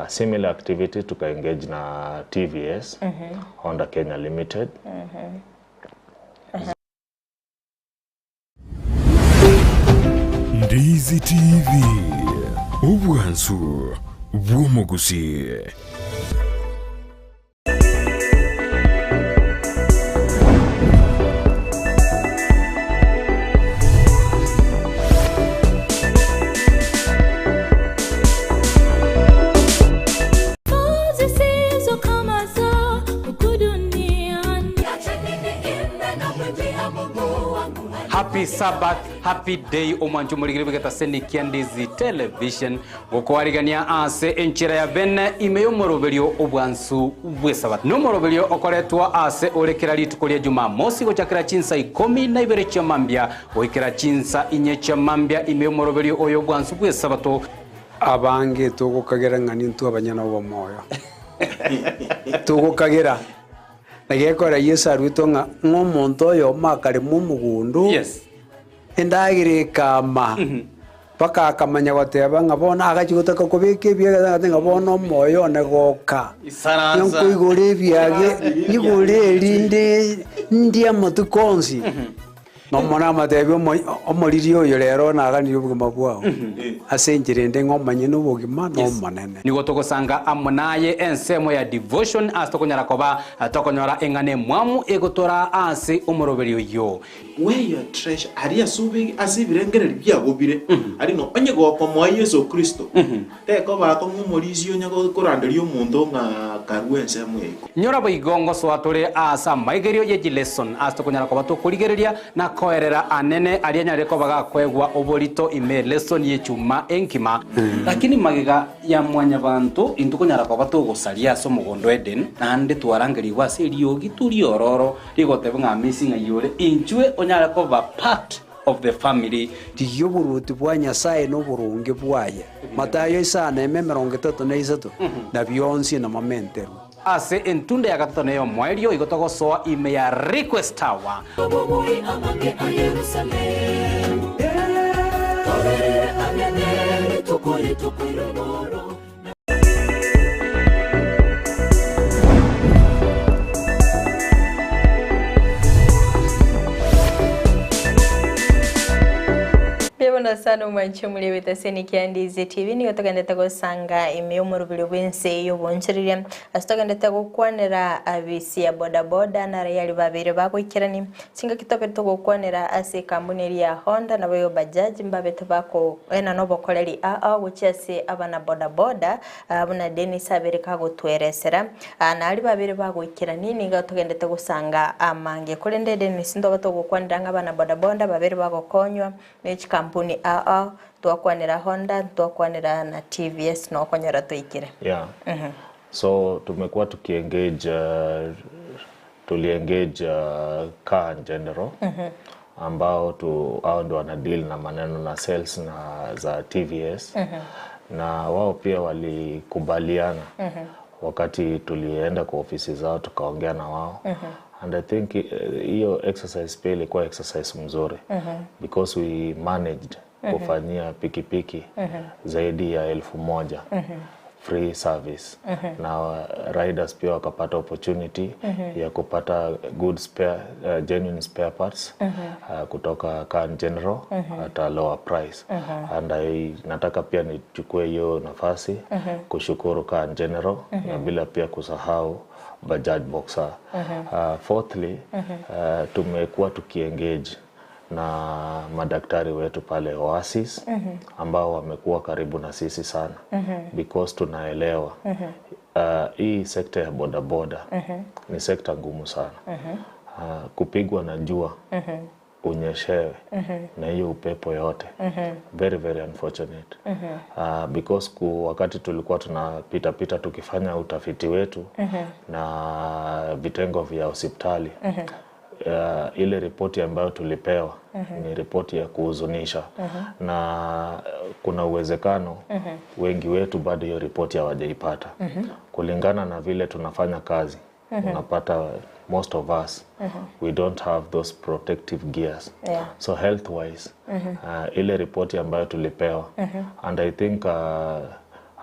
Similar activity tukaengage na TVS Honda Kenya Limited. Ndizi TV, obwansu bw'omogusi. Zisizo kama za huku duniani. Happy Sabbath, happy day omwancho morigere bigeta senikia Ndizi Television gokwarigania ase enchera ya bene ime yomoroberio obwansu bwe sabato nomoroberio okoretwa ase orekera rituko ria Jumamosi gochakera chinsa 12 chia mambia goikera chinsa 4 chia mambia ime yomoroberio oyo obwansu bwe sabato. Abange tugukagera ng'ani ntu abanyana bo moyo tugukagera nagekora Yesu arwitwo ng'a ng'omonto oyo makare mu mugundu endagire ekama mpaka akamanya goteba ng'a bono agachigotaka kobeka ebiaga ng'a bono omoyo one goka. Isaransa. Nkoigora ebiage igora erinde ndi amatuko onsi nomona amatebi omoriri oyo rero naganirie obogima bwao ase enchera ende ng'omanye na obogima na omonene. Nigo togosanga amo naye ensemo ya devotion ase tokonyara koba tokonyora eng'ana emwamu egotora ase omoroberi oyo. Where your treasure aria ase ase ebirengereri biago bire ari no onye gokomoa Yesu Kristo teko bako ng'omorisi onye koranderia omonto ng'a karue ensemo eiko. Nyora boigongo soa tore ase amaigerio ye jileson ase tokonyara koba tokorigereria na koerera anene aria nyare koba gakwegwa oborito ime lesson ye chuma enkima lakini magega ya mwanyabanto intukonyara koba togosaria ase omogondo Eden naende twarangerigwa ase eriogi turiororo rigoteba ng'a missing ng'ayore inchwe onyare koba part of the family. Rigia oboruoti bwa Nyasaye na oboronge bwaye Matayo isano eme 33 na bionsi namamenterwe. Ase entunda ya gatato neyo mwaerio igo togosoa ime ya request tower. Obobui amange a Yerusalemu. Toberere ang'e rituko rituko irogoro. Byabona sana omwanchi omulebete senikia Ndizi TV nigo togendete gosanga ime omoroberi bwense y'obonchereria ase togendete gokwanera abisi ya bodaboda na rayari babere bagoikerani chingaki tobere togokwanera ase ekambuni eri ya Honda nabo yo Bajaj mbabete bako ena nobokoreri aa gochia ase abana bodaboda buna Dennis abere kagotweresera nari babere bagoikerani nigo togendete gosanga amange korende Dennis ndoba togokwanera ng'a abana bodaboda babere bagokonywa ne chikampuni aa twakwanera Honda twakwanera na TVS nokonyora toikire. Yeah. So tumekuwa tukiengage tuliengage car in general ambao tu hao ndio wana deal na maneno na sales na za TVS na wao pia walikubaliana wakati tulienda kwa ofisi zao tukaongea na wao and I think hiyo exercise pia ilikuwa exercise mzuri because we managed kufanyia pikipiki zaidi ya 1000 free service na riders pia wakapata opportunity ya kupata good spare, genuine spare parts kutoka Car General at a lower price and I nataka pia nichukue hiyo nafasi kushukuru Car General na bila pia kusahau Bajaj Boxer. Fourthly, tumekuwa tukiengage na madaktari wetu pale Oasis ambao wamekuwa karibu na sisi sana because tunaelewa hii sekta ya bodaboda ni sekta ngumu sana. Kupigwa na jua unyeshewe na hiyo upepo yote very very unfortunate. Because ku, wakati tulikuwa tunapita pita tukifanya utafiti wetu na vitengo vya hospitali ile ripoti ambayo tulipewa ni ripoti ya kuhuzunisha na kuna uwezekano wengi wetu bado hiyo ripoti hawajaipata. Kulingana na vile tunafanya kazi unapata most of us we don't have those protective gears so health wise ile ripoti ambayo tulipewa and I think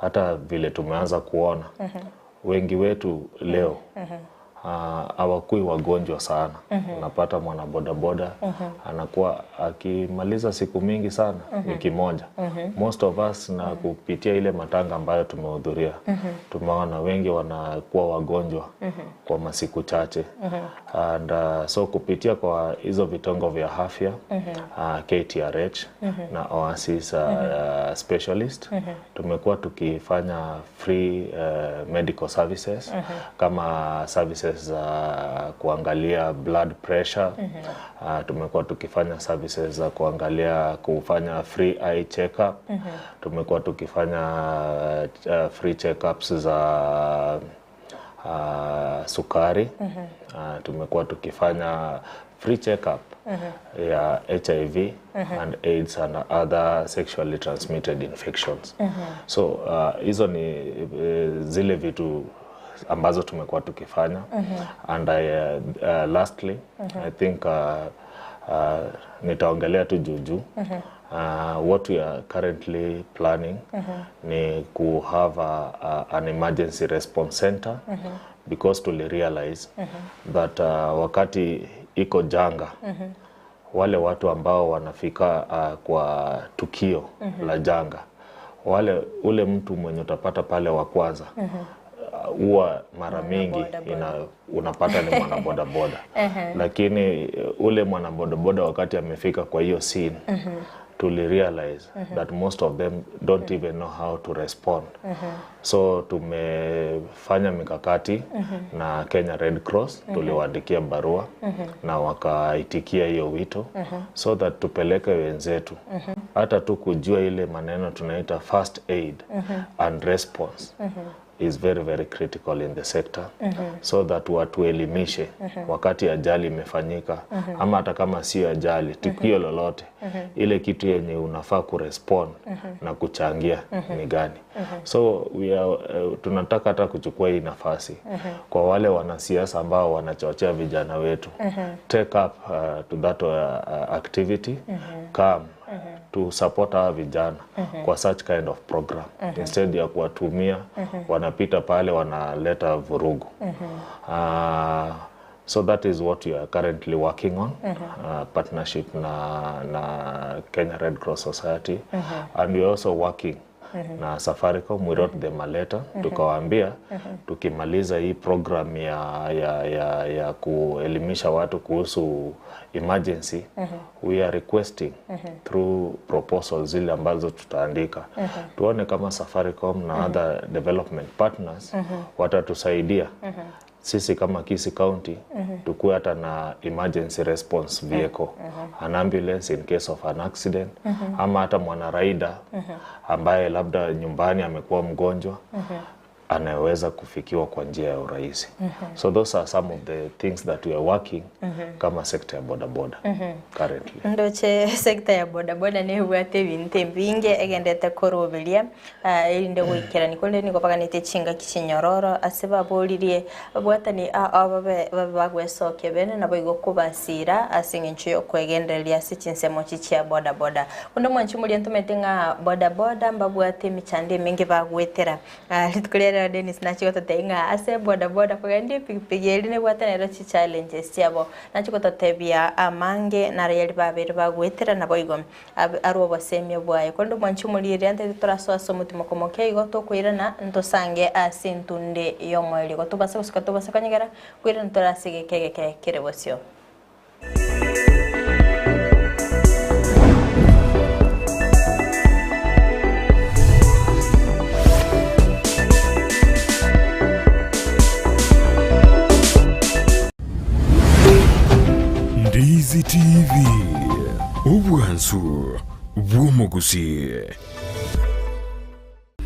hata vile tumeanza kuona wengi wetu leo hawakui wagonjwa sana. Unapata mwanabodaboda anakuwa akimaliza siku mingi sana wiki moja. Most of us na kupitia ile matanga ambayo tumehudhuria tumeona wengi wanakuwa wagonjwa kwa masiku chache and so kupitia kwa hizo vitengo vya afya KTRH na Oasis specialist tumekuwa tukifanya free medical services kama services za kuangalia blood pressure tumekuwa tukifanya services za kuangalia kufanya free eye checkup tumekuwa tukifanya free checkups za sukari tumekuwa tukifanya free checkup ya HIV and AIDS and other sexually transmitted infections. So hizo ni zile vitu ambazo tumekuwa tukifanya and I, lastly I think nitaongelea tu juu juu what we are currently planning ni ku have an emergency response center because tuli realize that wakati iko janga wale watu ambao wanafika kwa tukio la janga wale ule mtu mwenye utapata pale wa kwanza huwa mara mingi unapata ni mwanabodaboda lakini ule mwanabodaboda wakati amefika kwa hiyo scene tuli realize that most of them don't even know how to respond. So tumefanya mikakati na Kenya Red Cross, tuliwaandikia barua na wakaitikia hiyo wito so that tupeleke wenzetu hata tu kujua ile maneno tunaita first aid and response is very very critical in the sector so that watuelimishe wakati ajali imefanyika ama hata kama sio ajali, tukio lolote ile kitu yenye unafaa kurespond na kuchangia ni gani. So we are, tunataka hata kuchukua hii nafasi kwa wale wanasiasa ambao wanachochea vijana wetu take up to that activity come to support hawa vijana kwa such kind of program instead ya kuwatumia wanapita pale wanaleta vurugu. So that is what we are currently working on partnership na Kenya Red Cross Society and we are also working na Safaricom. We wrote them a letter tukawaambia tukimaliza hii program ya kuelimisha watu kuhusu emergency we are requesting through proposals zile ambazo tutaandika tuone kama Safaricom na other development partners watatusaidia sisi kama Kisii County tukuwe hata na emergency response vehicle, an ambulance in case of an accident ama hata mwanarider ambaye labda nyumbani amekuwa mgonjwa anayeweza kufikiwa kwa njia ya urahisi. So those are some of the things that we are working kama sekta ya bodaboda currently. Ndoche sekta ya bodaboda nebwate ebinto ebinge egendete koroberia erinde goikerani korende nigo baganete chingaki chinyororo ase baboririe babwatani babe babe bagwesokia bene nabo igo kobasira ase eng'encho ya okwegendereria ase chinsemo chi chia bodaboda onde mwanchi moria ntomete ng'a bodaboda mbabwate emechando emenge bagwetera rituko riarero Dennis nachigototebia ng'a ase bodaboda kogenda epikipiki eri nebwate nero chichallenges chiabo nachigototebia amange naro yari babere bagwetera nabo igo arwo obosemia bwaye korende omwanchi omoria eria ntete torasoa ase omotimo komokia igo tokoirana ntosange ase entunde ya omoerio igo tobase gosuka tobase konyegera koirana tore ase egeke egeke kere bosio. Ndizi TV, obwansu bw'omogusii.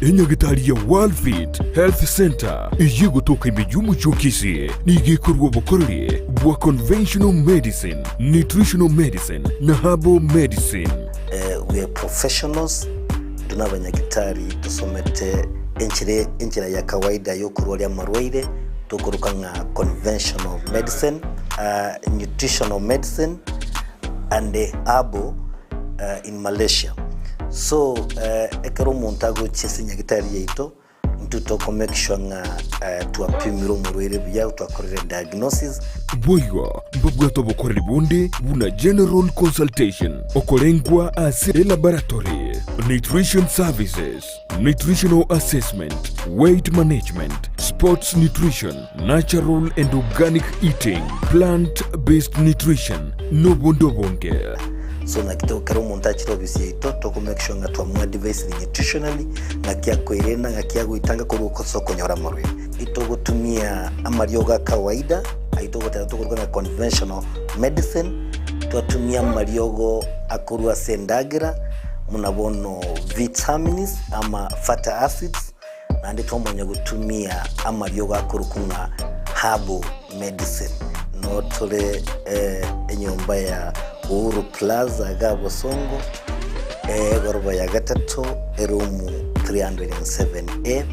Enyagitari ya Worldfit Health Centre eyio egotoka ime y'omochie o Kisii nigo ekorua obokoreri bwa conventional medicine, nutritional medicine na herbal medicine. We are professionals, intwe nabanyagitari tosomete enchera enchera ya kawaida yokorwaria amarwaire tokoroka ng'a conventional medicine, nutritional medicine and herbal in Malaysia. So ekero omonto agochia ase nyagitari yaito, intwe toko make sure ng'a twapimire omorwaire buya, twakorire diagnosis. Boigo mbabwate obokoreri bonde buna general consultation, okorengwa ase elaboratory, nutrition services, nutritional assessment, weight management, sports nutrition, natural and organic eating, plant based nutrition, nobonde obonge. So naki to ekero omonto achire ofisi yaito toko make sure ng'a twamoadvisire nutritionally, ng'aki akoerenda, ng'aki agoitanga korwa ase okonyora amarwaire. Itogotumia amariogo a kawaida, ayio togoteba tokoruga ng'a conventional medicine, twatumia amariogo akorwa ase endagera, buna bono vitamins ama fatty acids, naende twamanya gotumia amariogo akorokwa ng'a herbal medicine. Noo tore enyomba ya Uhuru Plaza iga Bosongo, egoroba ya gatato, eroom 307A,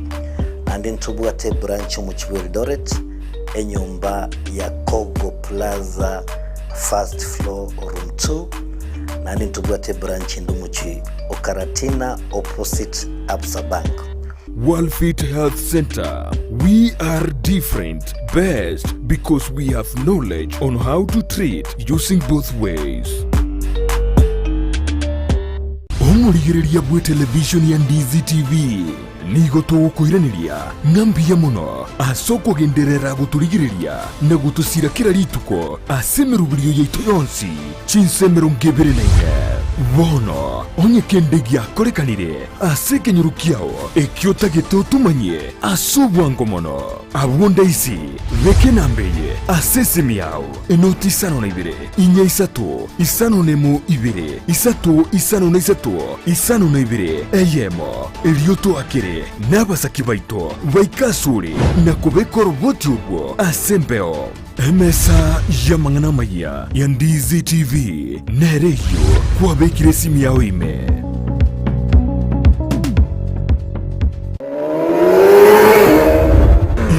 naende ntobwate ebranch omochie bwa Eldoret, enyomba ya Kogo Plaza first floor room 2, naende ntobwate ebranch ende omochie o Karatina opposite Absa Bank. Worldfit Health Center, we are different, best because we have knowledge on how to treat using both ways. Omorigereria bw'etelevishoni ya Ndizi TV nigo togokoiraneria ng'a mbuya mono ase okogenderera gotorigereria na gotosira kera rituko ase emeroberio yaito yonsi chinsa 24. Bono onye kende giakorekanire ase ekenyoro kiao ekio otagete otomanyie ase obwango mono, abwo ndaisi beka enamba eye ase esimi yao, enoti 52 inya isato 51 2 3 53 52 eyemo, erio toakere nabasaki baito baike asore na kobeka oroboti orwo ase embeo. Emesa y'amang'ana amayia ya Ndizi TV nere eyio kwabekire esimi yao ime.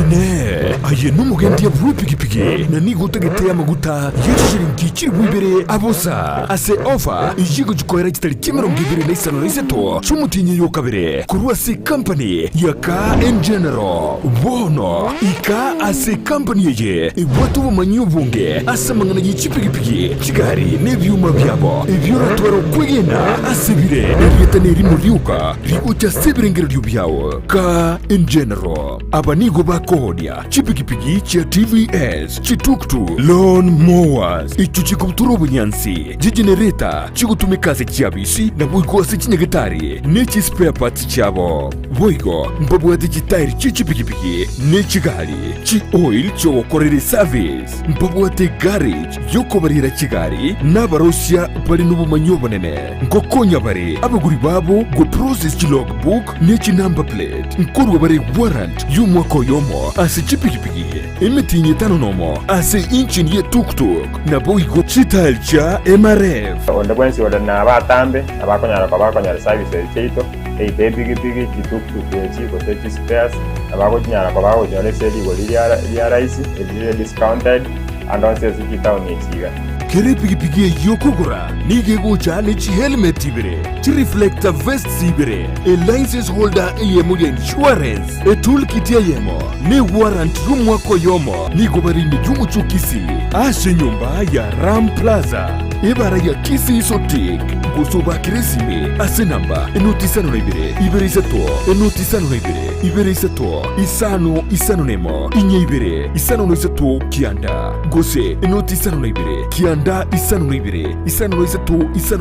Inee! Aye nomogendia bw'epigipigi na nigo otagete amaguta ye chishilingi chilifu ibere abosa ase ofa eyio egochikoera chitariki 23 chi'omotienyi oyo okabere korwa ase ekampani ya Car and General? Bono ika ase ekampani eye ebwate obomanyi obonge ase amang'ana ye chipigipigi, chigari na ebioma biabo, ebio oratware okwegena ase bire. Erieta nerimo rioka rigocha ase ebirengererio biao. Car and General. Aba nigo bakoonia chipigipigi chia TVS, chituktuk, lawn mowers, echio chikobutora obonyansi, chigenereta chigotumeka ase chiabisi naboigo ase chinyagetari ne chispare parts chiabo. Boigo mbabwate chitairi chie chipigipigi ne chigari, chi-oil chi'ogokorera eservice. Mbabwate garage y'okobarera chigari na abarosia bare nobomanyi obonene. Ngokonya bare abagori babo go-process chi-logbook ne chi-number plate. Nkorua bare warrant y'omwaka oyomo ase chipigipigi, emetienyi etano nomo ase engine ye tuk-tuk, naboigo chitairi chia MRF. Onde bwensi ore nabatambe nabakonyara koba akonyora services chiaito, either epigipigi, chituktuk echi, gose chispares, nabagochinyara koba bagochinyora ase rigori ria rahisi, erire discounted, ande onsi ase chitaoni echi iga. Kera epigipigi eyio okogora nigo egocha ne chihelmet ibere, chireflector vests ibere, elicense holder eyemo ya insurance, etoolkit eyemo, na ewarrant y'omwaka oyomo. Nigo bare ime y'omochie o Kisii ase enyomba ya Ram Plaza, ebara ya Kisii Sotik, gose obakere esimi ase enamba enoti 52 2 3 enoti 52 2 3 5 5 1 4 2 5 3 9 gose enoti 52 9 52 5 3 52 2 5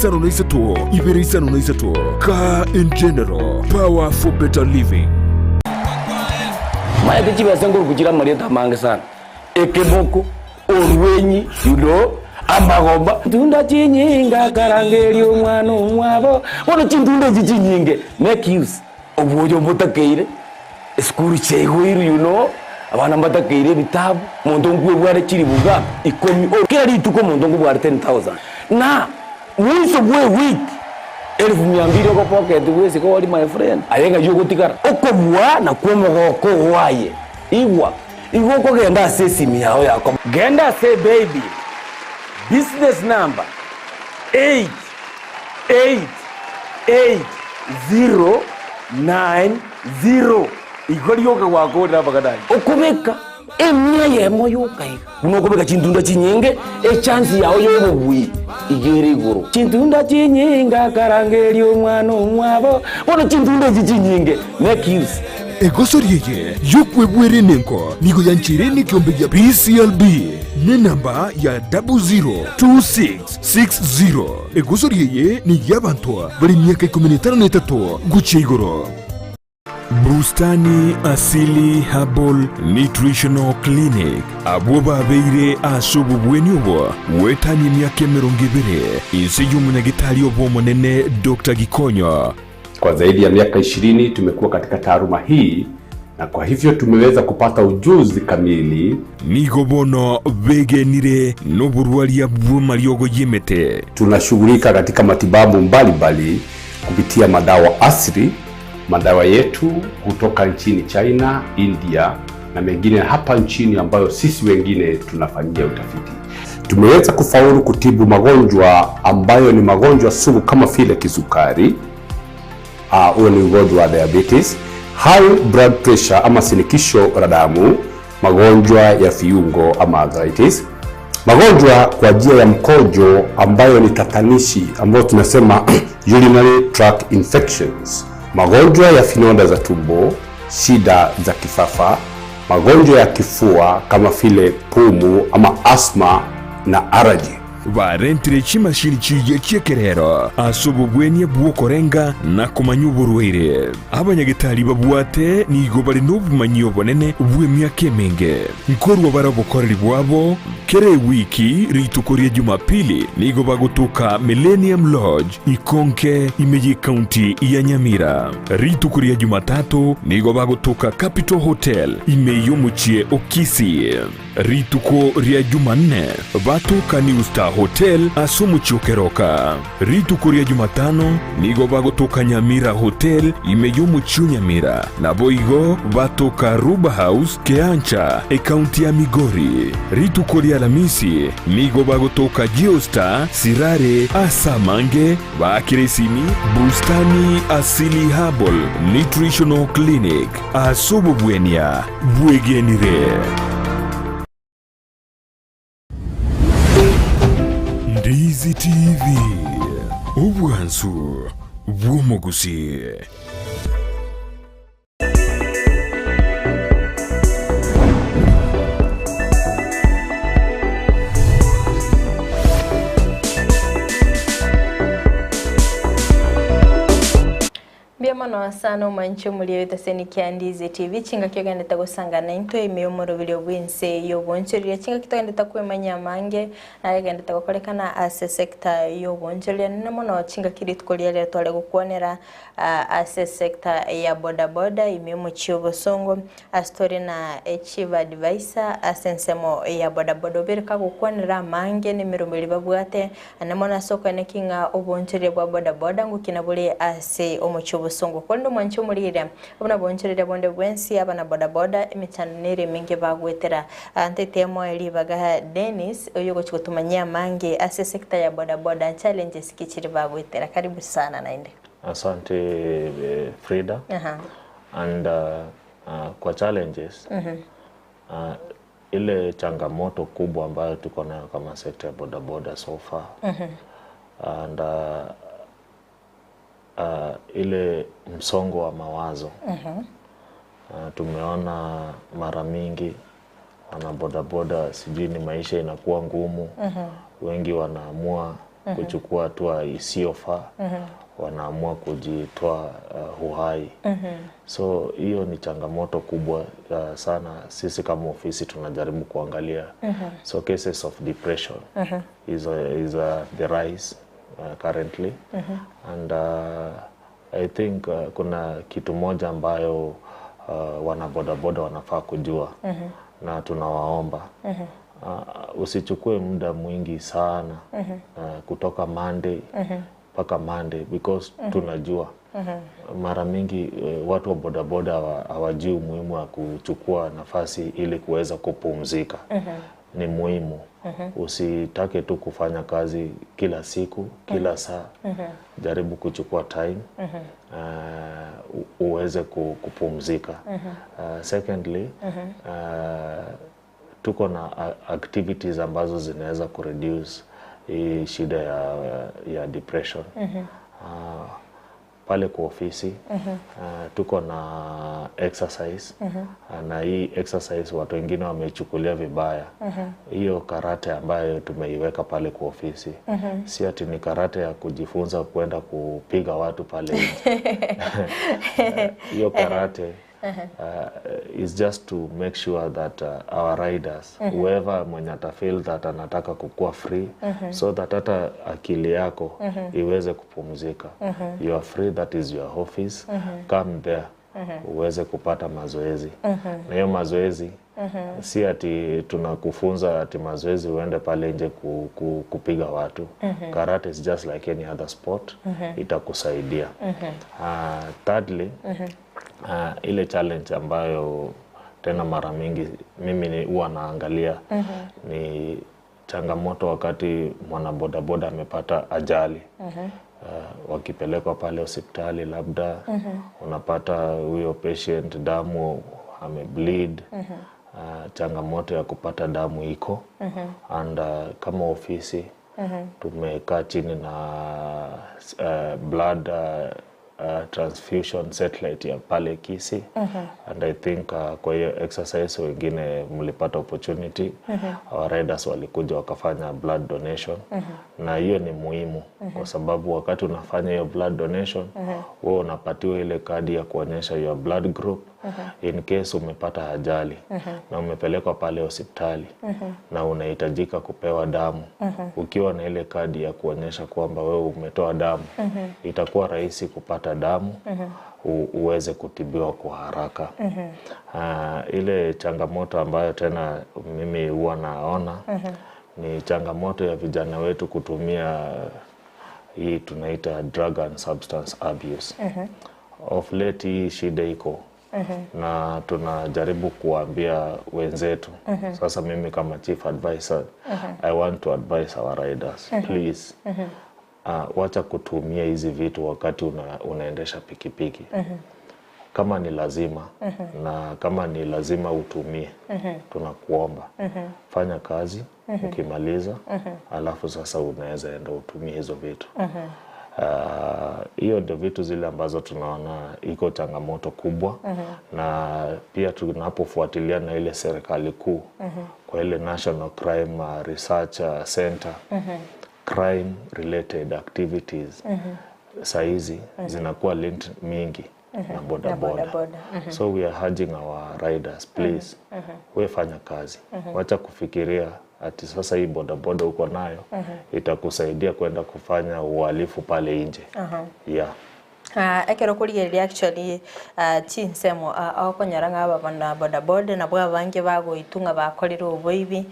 3 2 5 3. Car in General, power for better living. Omanyete chibesa nkoruku chire amarieta amange sana, ekeboko. Orwenyi, you know, amagomba. Ntunda chinyinge akarangeria omwana omwabo. Bono chintunda echi chinyinge, make use. Obwoyo mbotakeire, esukuru chiaigoirwe, you know, abana mbatakeire ebitabu, omonto nkwebware chilifu ngapi? Ikomi. Kera rituko omonto nkobware 10,000. Na mwiso bwa ewiki, elfu mia mbili ogopocket bwesike ori my friend, aye ng'ai ogotigara? Okobua nakwo omogoko oo aye. Igwa, igo okogenda ase esimi yao yako. Genda ase ebaby, business number 8, 8, 8, 0, 9, 0. Igo rioka gwakorire amang'ana ayio. Okobeka emia eyemo yoka iga. Buna okobeka chintunda chinyinge, echance yao y'obobui iga ere igoro. Chintunda chinyinge akarangeria omwana omwabo. Bono chintunda echi chinyinge, make use. Egosori eye y'okwebwera enengo nigo yancheire nekeombe gia PCLB nenamba ya 002660. Egosori eye ney'abanto bare emiaka ikomi na etano na etato gochia igoro. Bustani Asili Herbal Nutritional Clinic, abwo babeire ase obobweni obo goetania emiaka emerongo ebere inse y'omonyagetari obo omonene Doctor Gikonyo. Kwa zaidi ya miaka 20 tumekuwa katika taaluma hii na kwa hivyo tumeweza kupata ujuzi kamili. Nigo bono begenire noborwaria bw'amariogo y'emete. Tunashughulika katika matibabu mbalimbali kupitia madawa asili, madawa yetu kutoka nchini China, India na mengine hapa nchini ambayo sisi wengine tunafanyia utafiti. Tumeweza kufaulu kutibu magonjwa ambayo ni magonjwa sugu kama vile kisukari, huo ni ugonjwa wa diabetes, high blood pressure ama shinikizo la damu, magonjwa ya viungo ama arthritis, magonjwa kwa njia ya mkojo ambayo ni tatanishi ambayo tunasema urinary tract infections, magonjwa ya vidonda za tumbo, shida za kifafa, magonjwa ya kifua kama vile pumu ama asthma na allergy. Barentire chimashini chiria chi'ekerero ase obobwenia bw'okorenga na komanya oborwaire. Abanyagetari babwate nigo bare nobomanyi obonene bw'emiaka emenge. Nkorwa bare obokoreri bwabo kera ewiki rituko ria Jumapili nigo bagotoka Millennium Lodge Ikonke ime y'ecounty ya Nyamira. Rituko ria Jumatatu nigo bagotoka Capital Hotel ime y'omochie o Kisii. Rituko ria Jumanne batoka New Star Hotel ase omochie o Keroka. Rituko ria Jumatano nigo bagotoka Nyamira Hotel ime y'omochie o Nyamira. Naboigo batoka Ruba House Keancha ecounty ya Migori. Rituko ria Alamisi nigo bagotoka Geostar Sirare ase amange baakire esimi Bustani Asili Herbal Nutritional Clinic ase obobwenia bwegenire. Ndizi TV, obwansu bw'omogusi. Mbuya mono sana omwanche omoria oetaseni kia Ndizi TV chingaki ogendete gosangana intwe ime y'omoroberio bw'ense y'obonchoreria chingaki togendete kwemanya amange nayegendete gokorekana ase sector y'obonchoreria nene mono chingaki rituko riria riria tware gokwanera ase sector ya bodaboda ime y'omochie obosongo ase tore na chief advisor ase ensemo ya bodaboda obere kagokwanera amange na emeromberio babwate Naende mono ase okoeneki ng'a oboonchoreria bwa bodaboda ngokina bore ase omochie obosongo. Korende omwanche omorigereria buna boonchoreria bonde bwensi abana bodaboda emechando nere emenge bagoetera. Ntaete moe ribaga Dennis oyo ogochia gotomanyia amange ase sector ya bodaboda challenges ki chiri bagoetera. Karibu sana naende. Asante Frida. Aha. And kwa challenges ile changamoto kubwa ambayo tuko nayo kama sekta ya bodaboda so far and ile msongo wa mawazo tumeona mara mingi wana bodaboda, sijui ni maisha inakuwa ngumu, wengi wanaamua kuchukua hatua isiyofaa. wanaamua kujitoa uhai. So hiyo ni changamoto kubwa sana. Sisi kama ofisi tunajaribu kuangalia. So cases of depression is the rise currently. And I think kuna kitu moja ambayo wanabodaboda wanafaa kujua na tunawaomba usichukue muda mwingi sana kutoka Monday mpaka Monday because tunajua mara mingi watu wa bodaboda hawajui umuhimu wa kuchukua nafasi ili kuweza kupumzika. Ni muhimu. Usitake tu kufanya kazi kila siku, kila saa. Jaribu kuchukua time uweze kupumzika. Secondly, tuko na activities ambazo zinaweza kureduce hii shida ya depression. Pale kwa ofisi tuko na exercise na hii exercise watu wengine wameichukulia vibaya. Hiyo karate ambayo tumeiweka pale kwa ofisi si ati ni karate ya kujifunza kwenda kupiga watu pale nje. Hiyo karate is just to make sure that our riders, whoever mwenye atafeel that anataka kukua free, so that hata akili yako iweze kupumzika. You are free, that is your office. Come there uweze kupata mazoezi. Na hiyo mazoezi si ati tunakufunza ati mazoezi uende pale nje kupiga watu. Karate is just like any other sport, itakusaidia. Thirdly, ile challenge ambayo tena mara mingi mimi ni huwa naangalia ni changamoto wakati mwanabodaboda amepata ajali. Wakipelekwa pale hospitali labda unapata huyo patient damu amebleed. Changamoto ya kupata damu iko and kama ofisi tumekaa chini na blood transfusion satellite ya pale Kisii and I think kwa hiyo exercise wengine mlipata opportunity, our riders walikuja wakafanya blood donation na hiyo ni muhimu kwa sababu wakati unafanya hiyo blood donation, wewe unapatiwa ile kadi ya kuonyesha your blood group in case umepata ajali na umepelekwa pale hospitali na unahitajika kupewa damu. Ukiwa na ile kadi ya kuonyesha kwamba wewe umetoa damu, itakuwa rahisi kupata damu uweze kutibiwa kwa haraka. Ile changamoto ambayo tena mimi huwa naona ni changamoto ya vijana wetu kutumia hii tunaita drug and substance abuse. Of late hii shida iko na tunajaribu kuwaambia wenzetu. Sasa mimi kama chief advisor, I want to advise our riders, please, wacha kutumia hizi vitu wakati unaendesha pikipiki. Kama ni lazima na kama ni lazima utumie, tunakuomba fanya kazi, ukimaliza alafu sasa unaweza enda utumie hizo vitu. Hiyo ndio vitu zile ambazo tunaona iko changamoto kubwa na pia tunapofuatilia na ile serikali kuu kwa ile National Crime Research Center, crime related activities saizi zinakuwa linked mingi na bodaboda. Bodaboda. So we are urging our riders, please, we fanya kazi, wacha kufikiria ati sasa hii bodaboda uko nayo itakusaidia kwenda kufanya uhalifu pale nje. Yeah. Ekero kurigereria actually chinsemo okonyora ng'a aba na bodaboda nabwo abange bagoitu ng'a bakorire oboibi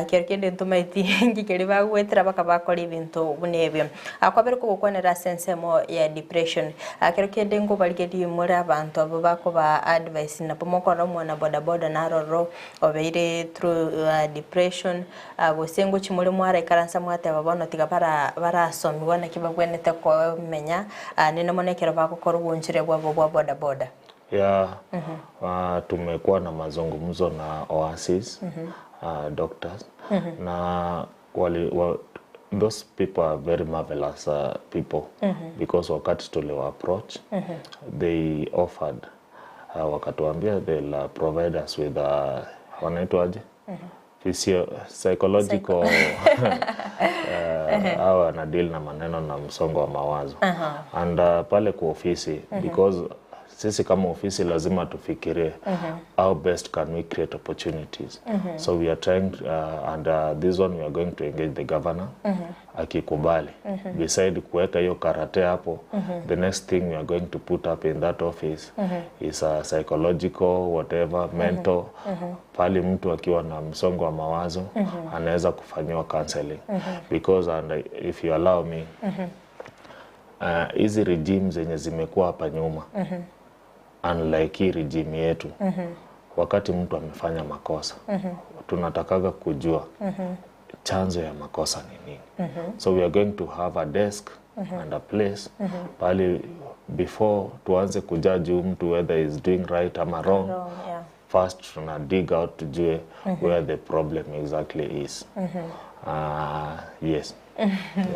kero kende ntomaeti ngikeri bagwetera baka bakora ebinto buna ebio. Kwabere kogokwanera ase ensemo ya depression, kero kende ngobarigerie more abanto abo bakoba advice nabo mokora omwana bodaboda naroro obeire through depression, gose ngochi more mwaraikaransa mwateba bono tiga bara barasomiwa naki babwenete komenya nene mono ekero bagokora obwonchere bwabo bwa bodaboda? Yeah. Tumekuwa na mazungumzo na Oasis doctors na those people are very marvelous people because wakati tuliwa approach they offered, wakatuambia they'll provide us with wanaitwaje, physio psychological Hawa wana deal na maneno na msongo wa mawazo. And pale kwa ofisi, because sisi kama ofisi lazima tufikirie how best can we create opportunities. So we are trying and this one we are going to engage the governor akikubali. Beside kuweka hiyo karate hapo, the next thing we are going to put up in that office is a psychological whatever mental, pale mtu akiwa na msongo wa mawazo anaweza kufanyiwa counseling. Because, and if you allow me, hizi regime zenye zimekuwa hapa nyuma, unlike hii regime yetu, wakati mtu amefanya makosa, tunatakaga kujua chanzo ya makosa ni nini. So we are going to have a desk and a place pale before tuanze kujudge huyu mtu whether is doing right ama wrong, Wrong, yeah. first tuna dig out tujue where the problem exactly is. Yes.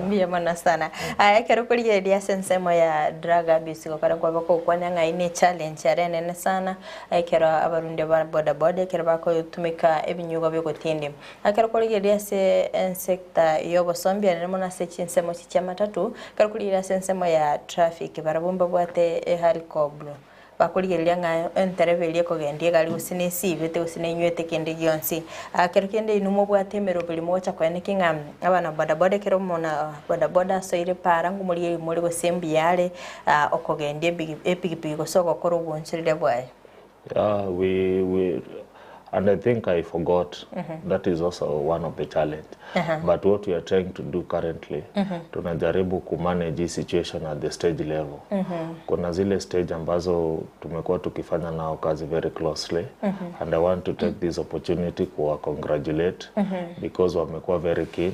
Mbuya mono sana. Aya, ekero okorigereria ase ensemo ya drug abuse gokora kwaba kogokwania ng'a eye challenge are enene sana ekero abarundi ba boda boda ekero bakotumika ebinyugwa bia ogotindi. Ekero okorigereria ase ensector ya obosombi ere mono ase chinsemo chi chia matatu, ekero okorigereria ase ensemo ya traffic barabwo mbabwate ehelicobro bakorigereria ng'a entereba eria ekogendia egari gose na esibete gose na enywete kende gionsi. Kero kende inwe mobwate emeroberi mogocha koeneki ng'a abana boda boda ekero omona boda boda asoire para ngomorigereria more gose mbuya are okogendia epigipigi gose ogokora obonchereria bwaye. Yeah, we and I think I forgot that is also one of the challenge. But what we are trying to do currently, tunajaribu kumanage hii situation at the stage level. Kuna zile stage ambazo tumekuwa tukifanya nao kazi very closely, and I want to take this opportunity kuwa congratulate because wamekuwa very keen.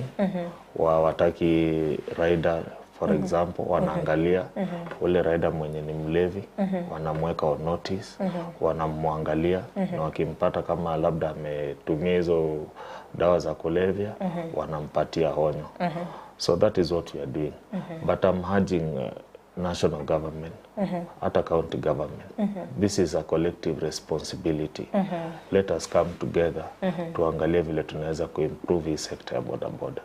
Hawataki rider, for example, wanaangalia ule rider mwenye ni mlevi, wanamweka on notice, wanamwangalia, na wakimpata kama labda ametumia hizo dawa za kulevya, wanampatia onyo. So that is what we are doing. But I'm urging national government, hata county government, this is a collective responsibility. Let us come together, tuangalie vile tunaweza kuimprove hii sector ya bodaboda.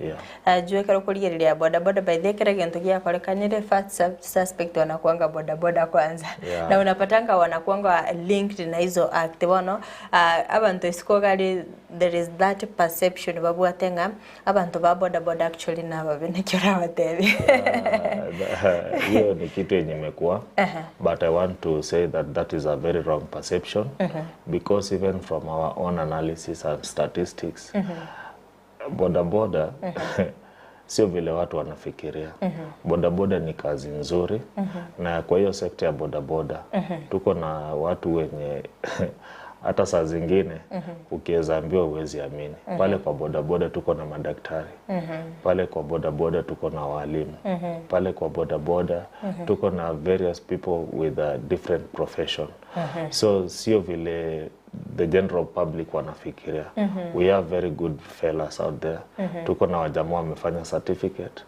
Yeah. Juu ekero okorigereria boda boda by the kera gento giakorekanire, first suspect wanakuanga boda boda kwanza. Na unapatanga wanakuanga linked na hizo act bono abantu isiko gari, there is that perception babwate ng'a abantu ba boda boda actually nababe nekio rabatebi. Hiyo ni kitu yenye imekuwa, but I want to say that that is a very wrong perception, because even from our own analysis and statistics, boda boda sio vile watu wanafikiria. Bodaboda ni kazi nzuri, na kwa hiyo sekta ya bodaboda tuko na watu wenye hata saa zingine ukiweza ambiwa huwezi amini. Pale kwa bodaboda tuko na madaktari, pale kwa bodaboda tuko na walimu, pale kwa bodaboda tuko na various people with a different profession. So sio vile the general public wanafikiria. We have very good fellas out there. Tuko na wajamaa wamefanya certificate,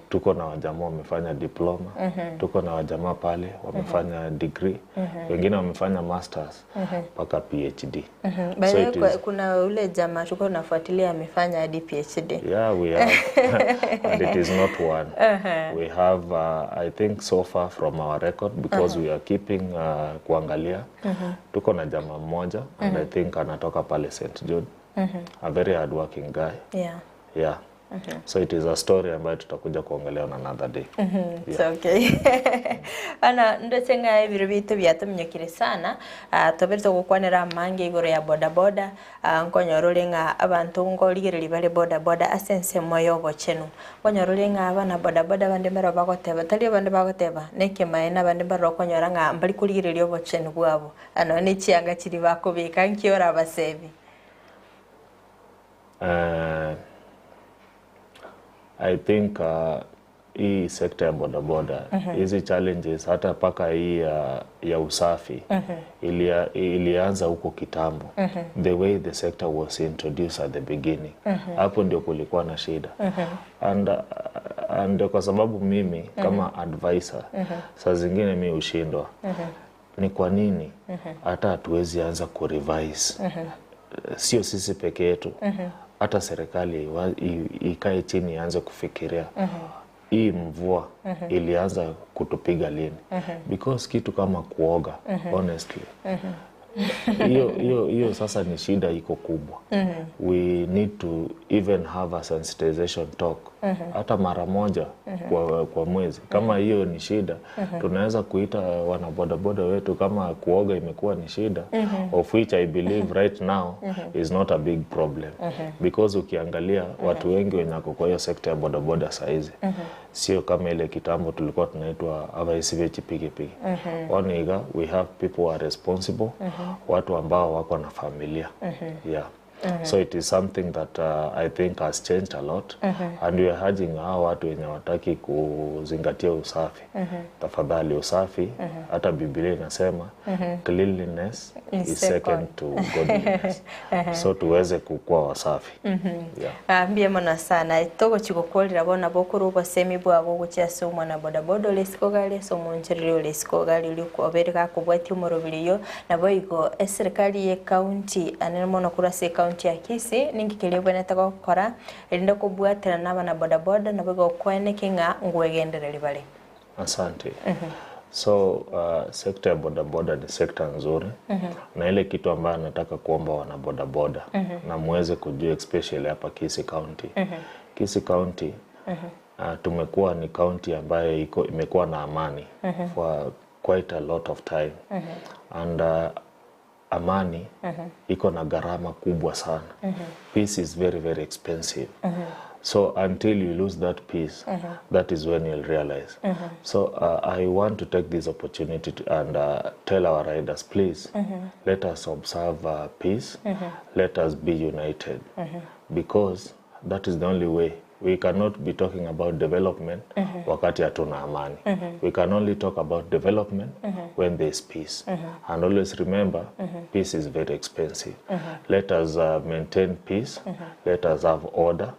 tuko na wajamaa wamefanya diploma, tuko na wajamaa pale wamefanya degree, wengine wamefanya masters mpaka PhD. By So the way, it is, kuna ule jamaa tulikuwa tunafuatilia amefanya hadi PhD. Yeah, we have, and it is not one. We have, I think so far from our record, because we are keeping kuangalia, tuko na jamaa mmoja and I think anatoka pale St. Jude, a very hardworking guy. Yeah. So it is a story ambayo tutakuja kuongelea on another day. It's okay. Ana ndoche ng'a ebiro bitu biatuminyokire sana, tobere togokwanera amange igoro ya boda boda, nkonyora ore ng'a abanto nkorigereria bare boda boda ase ensemo ya obochenu, nkonyora ore ng'a abana boda boda bande mbaro bagoteba tari abande bagoteba nekemaene abande mbaro okonyora ng'a mbari korigereria obochenu bwabo ano ne chianga chiri bakobeka nkiora abasebi. I think hii sekta ya bodaboda, hizi challenges hata mpaka hii ya usafi, ilianza huko kitambo. The way the sector was introduced at the beginning, hapo ndio kulikuwa na shida. And kwa sababu mimi kama advisor, saa zingine mi hushindwa ni kwa nini hata hatuwezi anza kurevise, sio sisi peke yetu, Hata serikali ikae chini ianze kufikiria hii mvua ilianza kutupiga lini? Because kitu kama kuoga, honestly, hiyo hiyo hiyo sasa ni shida iko kubwa. We need to even have a sensitization talk hata mara moja kwa mwezi. Kama hiyo ni shida, tunaweza kuita wanabodaboda wetu kama kuoga imekuwa ni shida, of which I believe right now is not a big problem, because ukiangalia watu wengi wenye wako kwa hiyo sekta ya bodaboda saizi, sio kama ile kitambo tulikuwa tunaitwa abaisi pikipiki. Oniga we have people who are responsible, watu ambao wako na familia. Yeah. So it is something that I think has changed a lot, and we are urging hao watu wenye wataki kuzingatia usafi, tafadhali usafi, hata Biblia inasema cleanliness Is is second second. to godliness. So tuweze kukua wasafi. Yeah. Ah, mbuya mono sana togochigokworera bona bokoro obosemi bwago gochia ase omwana bodaboda ore isiko gari ase omonchereri ore isiko gari oria obere gakobwatia omorobiri oyo nabo igo eserikali ya ecounty anene mono korwa ase ecounty ya Kisii ninki keria obwenerete gokora erinde kobwatera na abana bodaboda nabo igo okweneke ng'a ngwegendereri bare. Asante. So sekta ya bodaboda ni sekta nzuri, na ile kitu ambayo nataka kuomba wana bodaboda na muweze kujua, especially hapa Kisii County. Kisii County tumekuwa ni county ambayo iko imekuwa na amani for quite a lot of time, and amani iko na gharama kubwa sana. Peace is very very expensive. So until you lose that peace, that is when you'll realize. So I want to take this opportunity and tell our riders, please, let us observe peace, let us be united, because that is the only way. We cannot be talking about development wakati hatuna amani. We can only talk about development when there is peace. And always remember, peace is very expensive. Let us maintain peace, let us have order,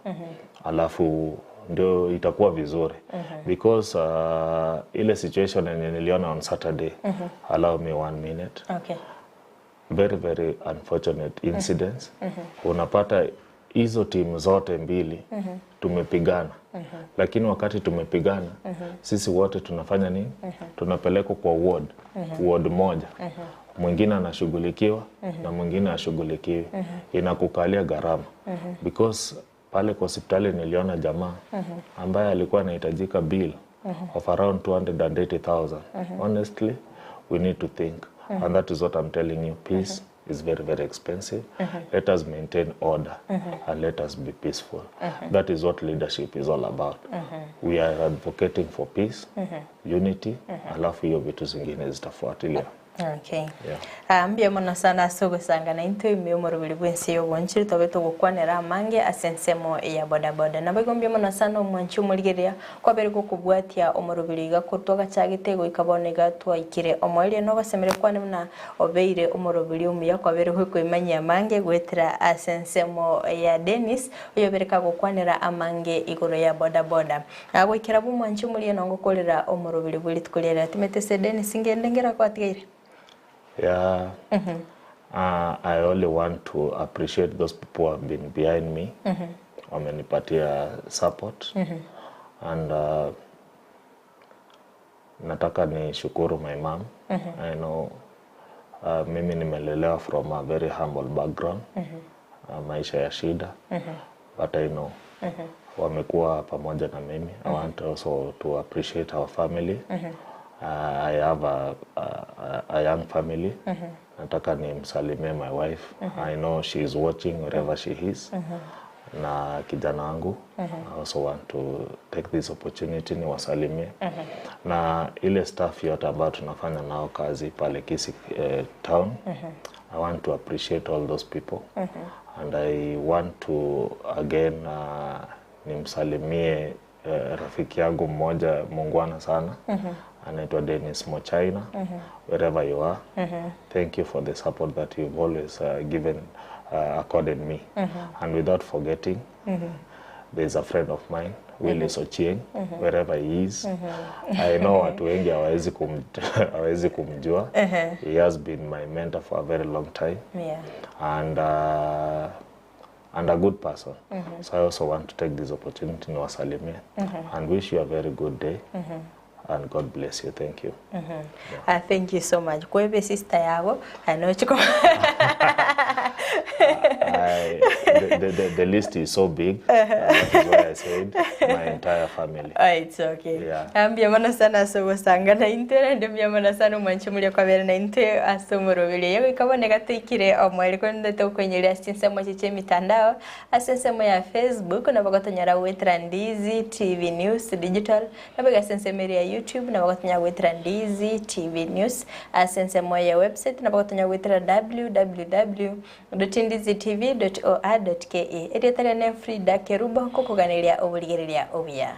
alafu ndio itakuwa vizuri, because ile situation yenye niliona on Saturday, allow me one minute, very very unfortunate incidents. Unapata hizo timu zote mbili tumepigana, lakini wakati tumepigana, sisi wote tunafanya nini? Tunapelekwa kwa ward, ward moja. Mwingine anashughulikiwa na mwingine ashughulikiwi. Inakukalia gharama, because pale kwa hospitali niliona jamaa ambaye alikuwa anahitajika bill of around 280,000. Honestly, we need to think, and that is what I'm telling you, peace is very very expensive. Let us maintain order and let us be peaceful. That is what leadership is all about. We are advocating for peace, unity, alafu hiyo vitu zingine zitafuatilia. Okay. Yeah. Ah, mbuya mono sana ase ogosangana intwe ime omoroberi bwa ense ya obonchiri tobe togokwanera amange ase ensemo ya bodaboda nabo igo mbuya mono sana omwanchi omorigereria kwabere gokobwatia omoroberi iga korwa twagachagete goika bono iga twaikire omoerio nogosemere kwane buna obeire omoroberi omuya kwabere gokoimanyia amange goetera ase ensemo ya Dennis oyo obere kagokwanera amange igoro ya bodaboda. Ah, goikera bwa omwanchi omoria nongokorera omoroberi bwa rituko riaria timete ase Dennis ngende ngera kwatigaire. Yeah. I only want to appreciate those people who have been behind me. Wamenipatia support. And nataka ni shukuru my mom. I know mimi nimelelewa from a very humble background. Maisha ya shida. But I know wamekuwa pamoja na mimi. I want also to appreciate our family. I have a young family. Nataka nimsalimie my wife. I know she is watching wherever she is. Na kijana wangu. I also want to take this opportunity niwasalimie. Na ile staff yote ambayo tunafanya nao kazi pale Kisii town. I want to appreciate all those people. And I want to again nimsalimie rafiki yangu mmoja muungwana sana, anaitwa Dennis Mochaina. Wherever you are, thank you for the support that you've always given accorded me. And without forgetting, there's a friend of mine, Willis Ochieng, wherever he is. I know watu wengi hawawezi kumjua. He has been my mentor for a very long time. And And a good person. So I also want to take this opportunity niwasalimie and wish you a very good day and God bless you. Thank you. Ah, thank you so much. Kwebe sister yago anochiko. I, the list is so big. That is why I said my entire family. Ah, it's okay. Yeah. Ambia mana sana ase na inte ndi mbia mana sana omwanchi muria kwabera na inte ase omoroberi yago ikaboneka toikire omweri konde tokwenyeria ase chinsemo echi chia emitandao ase ensemo ya Facebook nabo gotonyora gwetera Ndizi TV News Digital nabo ase ensemo ere ya YouTube nabo gotonyora gwetera Ndizi TV News ase ensemo ya website nabo gotonyora gwetera www.ndizitv.or.ke erieta riane Frida Kerubo nkokoganeria oborigereria obuya.